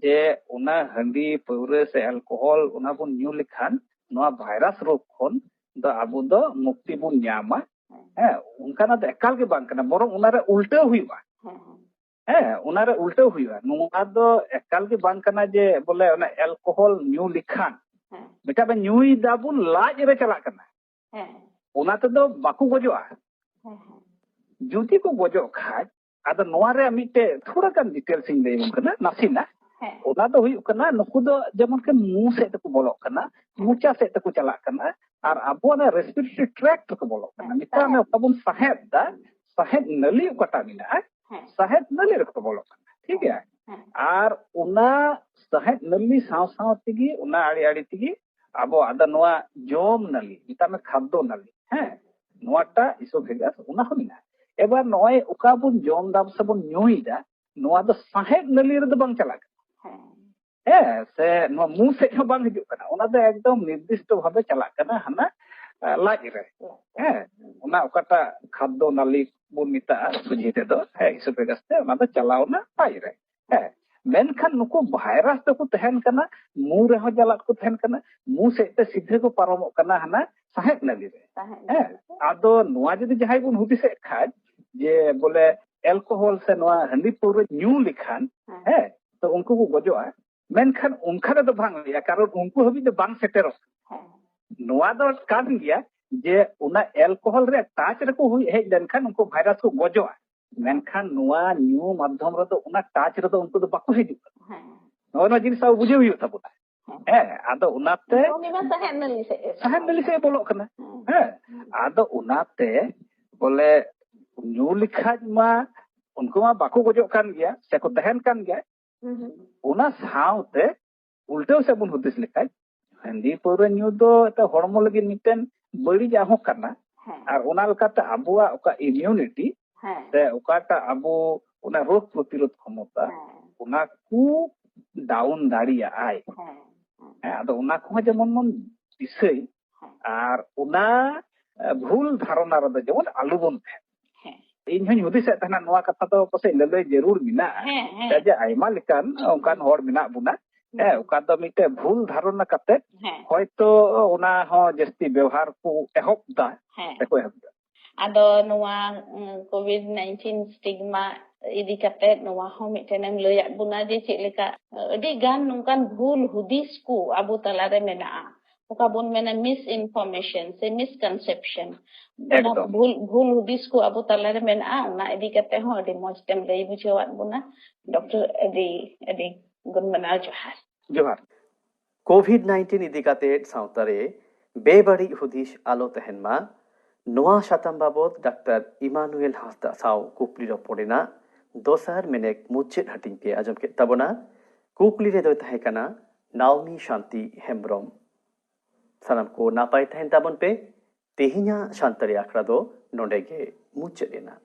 ᱡᱮ ᱚᱱᱟ ᱦᱟᱺᱰᱤ ᱯᱟᱹᱣᱨᱟᱹ ᱥᱮ ᱮᱞᱠᱳᱦᱚᱞ ᱚᱱᱟ ᱵᱚᱱ ᱧᱩ ᱞᱮᱠᱷᱟᱱ ᱱᱚᱣᱟ ᱵᱷᱟᱭᱨᱟᱥ ᱨᱳᱜᱽ ᱠᱷᱚᱱ ᱫᱚ ᱟᱵᱚ ᱫᱚ ᱢᱩᱠᱛᱤ ᱵᱚᱱ ᱧᱟᱢᱟ᱾ ᱦᱮᱸ᱾ ᱦᱮᱸ, ᱚᱱᱠᱟᱱᱟᱜ ᱫᱚ ᱮᱠᱟᱞ ᱜᱮ ᱵᱟᱝ ᱠᱟᱱᱟ, ᱵᱚᱨᱚᱝ ᱚᱱᱟᱨᱮ ᱩᱞᱴᱟᱹᱣ ᱦᱩᱭᱩᱜᱼᱟ᱾ ᱦᱮᱸ, ᱦᱮᱸ᱾ ᱦᱮᱸ, ᱚᱱᱟᱨᱮ ᱩᱞᱴᱟᱹᱣ ᱦᱩᱭᱩᱜᱼᱟ᱾ ᱱᱚᱣᱟ ᱫᱚ ᱮᱠᱟᱞ ᱜᱮ ᱵᱟᱝ ᱠᱟᱱᱟ ᱡᱮ ᱵᱚᱞᱮ ᱚᱱᱟ ᱮᱞᱠᱳᱦᱚᱞ ᱧᱩ ᱞᱮᱠᱷᱟᱱ ᱦᱮᱸ᱾ ᱢᱤᱫᱴᱟᱝ ᱵᱮᱱ ᱧᱩᱭ ᱫᱟᱵᱚᱱ, ᱞᱟᱡ ᱨᱮ ᱪᱟᱞᱟᱜ ᱠᱟᱱᱟ᱾ ᱦᱮᱸ᱾ ᱚᱱᱟ ᱛᱮᱫᱚ ᱵᱟᱠᱚ ᱜᱚᱡᱚᱜᱼᱟ᱾ ᱦᱮᱸ, ᱦᱮᱸ᱾ ᱡᱩᱫᱤ ᱠᱚ ᱜᱚᱡᱚᱜ ᱠᱷᱟᱡ, ᱟᱫᱚ ᱱᱚᱣᱟ ᱨᱮᱭᱟᱜ ᱢᱤᱫᱴᱮᱡ ᱛᱷᱚᱲᱟ ᱜᱟᱱ ᱰᱤᱴᱮᱞᱥ ᱤᱧ ᱞᱟᱹᱭ ᱟᱵᱚᱱ ᱠᱟᱱᱟ, ᱱᱟᱥᱮᱱᱟᱜ᱾ ᱦᱮᱸ᱾ ᱚᱱᱟ ᱫᱚ ᱦᱩᱭᱩᱜ ᱠᱟᱱᱟ, ᱱᱩᱠᱩ ᱫᱚ ᱡᱮᱢᱚᱱ ᱠᱤ ᱢᱩ ᱥᱮᱫ ᱛᱮᱠᱚ ᱵᱚᱞᱚᱜ ᱠᱟᱱᱟ, ᱢᱚᱪᱟ ᱥᱮᱫ ᱛᱮᱠᱚ ᱪᱟᱞᱟᱜ ᱠᱟᱱᱟ, ᱟᱨ ᱟᱵᱚᱣᱟᱜ ᱚᱱᱟ ᱨᱮᱥᱯᱤᱨᱮᱴᱨᱤ ᱴᱨᱮᱠᱴ ᱨᱮᱠᱚ ᱵᱚᱞᱚᱜ ᱠᱟᱱᱟ᱾ ᱦᱮᱸ, ᱢᱮᱛᱟᱜ ᱢᱮ, ᱥᱟᱦᱮᱫ᱾ ᱚᱠᱟ ᱵᱚᱱ ᱥᱟᱦᱮᱫ ᱫᱟ, ᱦᱮᱸ᱾ ᱥᱟᱦᱮᱫ ᱱᱟᱹᱞᱤ ᱚᱠᱟᱴᱟᱜ ᱢᱮᱱᱟᱜᱼᱟ, ᱦᱮᱸ᱾ ᱥᱟᱦᱮᱫ ᱱᱟᱹᱞᱤ ᱨᱮᱠᱚ ᱵᱚᱞᱚᱜ ᱠᱟᱱᱟ, ᱴᱷᱤᱠ ᱜᱮᱭᱟ? ᱦᱮᱸ᱾ ᱟᱨ ᱚᱱᱟ ᱥᱟᱦᱮᱫ ᱱᱟᱹᱞᱤ ᱥᱟᱶ ᱥᱟᱶ ᱛᱮᱜᱮ, ᱚᱱᱟ ᱟᱲᱮ ᱟᱲᱮ ᱛᱮᱜᱮ ᱟᱵᱚ ᱟᱫᱚ ᱱᱚᱣᱟ ᱡᱚᱢ ᱱᱟᱹᱞᱤ, ᱢᱮᱛᱟᱜ ᱢᱮ ᱠᱷᱟᱫᱽᱫᱚ ᱱᱟᱹᱞᱤ, ᱦᱮᱸ, ᱱᱚᱣᱟᱴᱟᱜ ᱤᱥᱳᱯᱷᱮᱜᱟᱥ, ᱚᱱᱟ ᱦᱚᱸ ᱢᱮᱱᱟᱜᱼᱟ᱾ ᱮᱵᱟᱨ ᱱᱚᱜᱼᱚᱭ ᱚᱠᱟ ᱵᱚᱱ ᱡᱚᱢ ᱫᱟ ᱥᱮᱵᱚᱱ ᱧᱩᱭᱮᱫᱟ, ᱱᱚᱣᱟ ᱫᱚ ᱥᱟᱦᱮᱫ ᱱᱟᱹᱞᱤ ᱨᱮᱫᱚ ᱵᱟᱝ ᱪᱟᱞᱟᱜ ᱠᱟᱱᱟ᱾ ᱦᱮᱸ᱾ ᱦᱮᱸ, ᱥᱮ ᱱᱚᱣᱟ ᱢᱩ ᱥᱮᱫ ᱦᱚᱸ ᱵᱟᱝ ᱦᱤᱡᱩᱜ ᱠᱟᱱᱟ, ᱚᱱᱟ ᱫᱚ ᱮᱠᱫᱚᱢ ᱱᱤᱨᱫᱤᱥᱴᱚ ᱵᱷᱟᱵᱮ ᱪᱟᱞᱟᱜ ᱠᱟᱱᱟ ᱦᱟᱱᱟ, ᱟ, ᱞᱟᱡ ᱨᱮ᱾ ᱦᱮᱸ, ᱚᱱᱟ ᱚᱠᱟᱴᱟᱜ ᱠᱷᱟᱫᱽᱫᱚ ᱱᱟᱞᱤ ᱵᱚᱱ ᱢᱮᱛᱟᱜᱼᱟ ᱥᱚᱡᱷᱮ ᱛᱮᱫᱚ, ᱦᱮᱸ, ᱤᱥᱳᱯᱷᱮᱜᱟᱥ ᱛᱮ, ᱚᱱᱟ ᱫᱚ ᱪᱟᱞᱟᱣᱱᱟ ᱞᱟᱡ ᱨᱮ᱾ ᱦᱮᱸ, ᱢᱮᱱᱠᱷᱟᱱ ᱱᱩᱠᱩ ᱵᱷᱟᱭᱨᱟᱥ ᱫᱚᱠᱚ ᱛᱟᱦᱮᱱ ᱠᱟᱱᱟ, ᱢᱩ ᱨᱮᱦᱚᱸ ᱪᱟᱞᱟᱜ ᱠᱚ ᱛᱟᱦᱮᱱ ᱠᱟᱱᱟ, ᱢᱩ ᱥᱮᱫ ᱛᱮ ᱥᱤᱫᱷᱟᱹ ᱠᱚ ᱯᱟᱨᱚᱢᱚᱜ ᱠᱟᱱᱟ ᱦᱟᱱᱟ ᱥᱟᱦᱮᱫ ᱱᱟᱞᱤ ᱨᱮ᱾ ᱥᱟᱦᱮᱫ ᱦᱮᱸ, ᱱᱟᱞᱤ ᱨᱮ᱾ ᱟᱫᱚ ᱱᱚᱣᱟ ᱡᱩᱫᱤ ᱡᱟᱦᱟᱸᱭ ᱵᱚᱱ ᱦᱩᱫᱤᱥᱮᱫ ᱠᱷᱟᱡ ᱡᱮ ᱵᱚᱞᱮ ᱮᱞᱠᱳᱦᱚᱞ ᱥᱮ ᱱᱚᱣᱟ ᱦᱟᱺᱰᱤ ᱯᱟᱹᱣᱨᱟᱹ ᱧᱩ ᱞᱮᱠᱷᱟᱱ, ᱦᱮᱸ᱾ ᱦᱮᱸ, ᱛᱚ ᱩᱱᱠᱩ ᱠᱚ ᱜᱚᱡᱚᱜᱼᱟ, ᱢᱮᱱᱠᱷᱟᱱ ᱚᱱᱠᱟ ᱨᱮᱫᱚ ᱵᱟᱝ ᱦᱩᱭᱩᱜᱼᱟ, ᱠᱟᱨᱚᱱ ᱩᱱᱠᱩ ᱦᱟᱹᱵᱤᱡ ᱫᱚ ᱵᱟᱝ ᱥᱮᱴᱮᱨᱚᱜ᱾ ᱦᱮᱸ᱾ ᱱᱚᱣᱟ ᱫᱚ ᱠᱟᱱ ᱜᱮᱭᱟ ᱡᱮ ᱚᱱᱟ ᱮᱞᱠᱳᱦᱚᱞ ᱨᱮ ᱴᱟᱪ ᱨᱮᱠᱚ ᱦᱩᱭ ᱦᱮᱡ ᱞᱮᱱᱠᱷᱟᱱ ᱩᱱᱠᱩ ᱵᱷᱟᱭᱨᱟᱥ ᱠᱚ ᱜᱚᱡᱚᱜᱼᱟ, ᱢᱮᱱᱠᱷᱟᱱ ᱱᱚᱣᱟ ᱧᱩ ᱢᱟᱫᱽᱫᱷᱚᱢ ᱨᱮᱫᱚ ᱚᱱᱟ ᱴᱟᱪ ᱨᱮᱫᱚ ᱩᱱᱠᱩ ᱫᱚ ᱵᱟᱠᱚ ᱦᱤᱡᱩᱜ ᱠᱟᱱᱟ᱾ ᱦᱮᱸ᱾ ᱱᱚᱜᱼᱚ ᱱᱚᱣᱟ ᱡᱤᱱᱤᱥ ᱟᱵᱚ ᱵᱩᱡᱷᱟᱹᱣ ᱦᱩᱭᱩᱜ ᱛᱟᱵᱚᱱᱟ᱾ ᱦᱮᱸ᱾ ᱦᱮᱸ, ᱟᱫᱚ ᱚᱱᱟᱛᱮ ᱩᱱᱤ ᱢᱟ ᱥᱟᱦᱮᱫ ᱱᱟᱹᱞᱤ ᱥᱮᱫ ᱮ ᱥᱟᱦᱮᱫ ᱱᱟᱹᱞᱤ ᱥᱮᱫ ᱮ ᱵᱚᱞᱚᱜ ᱠᱟᱱᱟ᱾ ᱦᱮᱸ᱾ ᱦᱮᱸ, ᱟᱫᱚ ᱚᱱᱟᱛᱮ ᱵᱚᱞᱮ ᱧᱩ ᱞᱮᱠᱷᱟᱡ ᱢᱟ ᱩᱱᱠᱩ ᱢᱟ ᱵᱟᱠᱚ ᱜᱚᱡᱚᱜ ᱠᱟᱱ ᱜᱮᱭᱟ, ᱥᱮᱠᱚ ᱛᱟᱦᱮᱱ ᱠᱟᱱ ᱜᱮᱭᱟ᱾ ᱚᱱᱟ ᱥᱟᱶᱛᱮ ᱩᱞᱴᱟᱹᱣ ᱥᱮᱫ ᱵᱚᱱ ᱦᱩᱫᱤᱥ ᱞᱮᱠᱷᱟᱡ, ᱦᱟᱺᱰᱤ ᱯᱟᱹᱣᱨᱟᱹ ᱧᱩ ᱫᱚ ᱮᱱᱛᱮ ᱦᱚᱲᱢᱚ ᱞᱟᱹᱜᱤᱫ ᱢᱤᱫᱴᱮᱱ ᱵᱟᱹᱲᱤᱡᱟᱜ ᱦᱚᱸ ᱠᱟᱱᱟ᱾ ᱦᱮᱸ᱾ ᱟᱨ ᱚᱱᱟ ᱞᱮᱠᱟᱛᱮ ᱟᱵᱚᱣᱟᱜ ᱚᱠᱟ immunity ᱦᱮᱸ᱾ ᱥᱮ ᱚᱠᱟᱴᱟᱜ ᱟᱵᱚ ᱚᱱᱟ ᱨᱳᱜᱽ ᱯᱨᱚᱛᱤᱨᱳᱫᱷ ᱠᱷᱚᱢᱚᱛᱟ, ᱦᱮᱸ᱾ ᱚᱱᱟ ᱠᱚ down ᱫᱟᱲᱮᱭᱟᱜᱼᱟᱭ᱾ ᱦᱮᱸ, ᱦᱮᱸ᱾ ᱦᱮᱸ, ᱟᱫᱚ ᱚᱱᱟ ᱠᱚᱦᱚᱸ ᱡᱮᱢᱚᱱ ᱵᱚᱱ ᱫᱤᱥᱟᱹᱭ᱾ ᱦᱮᱸ᱾ ᱟᱨ ᱚᱱᱟ, ᱮ, ᱵᱷᱩᱞ ᱫᱷᱟᱨᱚᱱᱟ ᱨᱮᱫᱚ ᱡᱮᱢᱚᱱ ᱟᱞᱚ ᱵᱚᱱ ᱛᱟᱦᱮᱱ᱾ ᱦᱮᱸ᱾ ᱤᱧ ᱦᱚᱧ ᱦᱩᱫᱤᱥᱮᱫ ᱛᱟᱦᱮᱱᱟ, ᱱᱚᱣᱟ ᱠᱟᱛᱷᱟ ᱫᱚ ᱯᱟᱥᱮᱡ ᱞᱟᱹᱞᱟᱹᱭ ᱡᱟᱹᱨᱩᱲ ᱢᱮᱱᱟᱜᱼᱟ᱾ ᱦᱮᱸ, ᱦᱮᱸ᱾ ᱪᱮᱫᱟᱜ ᱡᱮ ᱟᱭᱢᱟ ᱞᱮᱠᱟᱱ ᱚᱱᱠᱟᱱ ᱦᱮᱸ᱾ ᱦᱚᱲ ᱢᱮᱱᱟᱜ ᱵᱚᱱᱟ᱾ ᱦᱮᱸ, ᱦᱮᱸ᱾ ᱚᱠᱟ ᱫᱚ ᱢᱤᱫᱴᱮᱡ ᱵᱷᱩᱞ ᱫᱷᱟᱨᱚᱱᱟ ᱠᱟᱛᱮ ᱦᱮᱸ᱾ ᱦᱚᱭᱛᱚ ᱚᱱᱟ ᱦᱚᱸ ᱡᱟᱹᱥᱛᱤ ᱵᱮᱣᱦᱟᱨ ᱠᱚ ᱮᱦᱚᱵ ᱫᱟ, ᱦᱮᱸ᱾ ᱥᱮᱠᱚ ᱮᱦᱚᱵ ᱫᱟ᱾ ᱟᱫᱚ ᱱᱚᱣᱟ, ᱩᱸ, COVID nineteen stigma ᱤᱫᱤ ᱠᱟᱛᱮ ᱱᱚᱣᱟ ᱦᱚᱸ ᱢᱤᱫᱴᱮᱱ ᱮᱢ ᱞᱟᱹᱭᱟᱫ ᱵᱚᱱᱟ ᱡᱮ ᱪᱮᱫ ᱞᱮᱠᱟ, ᱟᱹᱰᱤ ᱜᱟᱱ ᱱᱚᱝᱠᱟᱱ ᱵᱷᱩᱞ ᱦᱩᱫᱤᱥ ᱠᱚ ᱟᱵᱚ ᱛᱟᱞᱟᱨᱮ ᱢᱮᱱᱟᱜᱼᱟ, ᱚᱠᱟ ᱵᱚᱱ ᱢᱮᱱᱟ misinformation ᱥᱮ misconception᱾ ᱚᱱᱟ ᱮᱠᱫᱚᱢ᱾ ᱵᱷᱩᱞ, ᱵᱷᱩᱞ ᱦᱩᱫᱤᱥ ᱠᱚ ᱟᱵᱚ ᱛᱟᱞᱟᱨᱮ ᱢᱮᱱᱟᱜᱼᱟ, ᱚᱱᱟ ᱤᱫᱤ ᱠᱟᱛᱮ ᱦᱚᱸ ᱟᱹᱰᱤ ᱢᱚᱸᱡᱽ ᱛᱮᱢ ᱞᱟᱹᱭ ᱵᱩᱡᱷᱟᱹᱣᱟᱫ ᱵᱚᱱᱟ᱾ ᱰᱚᱠᱴᱚᱨ, ᱟᱹᱰᱤ, ᱟᱹᱰᱤ ᱜᱩᱱ ᱢᱟᱱᱟᱣ ᱡᱚᱦᱟᱨ᱾ ᱡᱚᱦᱟᱨ᱾ COVID nineteen ᱤᱫᱤ ᱠᱟᱛᱮ ᱥᱟᱶᱛᱟ ᱨᱮ ᱵᱮᱵᱟᱹᱲᱤᱡ ᱦᱩᱫᱤᱥ ᱟᱞᱚ ᱛᱟᱦᱮᱱ ᱢᱟ, ᱱᱚᱣᱟ ᱥᱟᱛᱟᱢ ᱵᱟᱵᱚᱛ ᱰᱟᱠᱛᱟᱨ ᱤᱢᱟᱱᱩᱭᱮᱞ ᱦᱟᱸᱥᱫᱟ ᱥᱟᱶ ᱠᱩᱠᱞᱤ ᱨᱚᱯᱚᱲ ᱨᱮᱱᱟᱜ ᱫᱚᱥᱟᱨ ᱢᱮᱱᱮᱠ ᱢᱩᱪᱟᱹᱫ ᱦᱟᱹᱴᱤᱧ ᱯᱮ ᱟᱸᱡᱚᱢ ᱠᱮᱫ ᱛᱟᱵᱚᱱᱟ᱾ ᱠᱩᱠᱞᱤ ᱨᱮᱫᱚᱭ ᱛᱟᱦᱮᱸ ᱠᱟᱱᱟ ᱱᱟᱣᱢᱤ ᱥᱟᱱᱛᱤ ᱦᱮᱢᱵᱨᱚᱢ᱾ ᱥᱟᱱᱟᱢ ᱠᱚ ᱱᱟᱯᱟᱭ ᱛᱟᱦᱮᱱ ᱛᱟᱵᱚᱱ ᱯᱮ᱾ ᱛᱮᱦᱮᱧᱟᱜ ᱥᱟᱱᱛᱟᱲᱤ ᱟᱠᱷᱲᱟ ᱫᱚ ᱱᱚᱰᱮ ᱜᱮ ᱢᱩᱪᱟᱹᱫ ᱮᱱᱟ᱾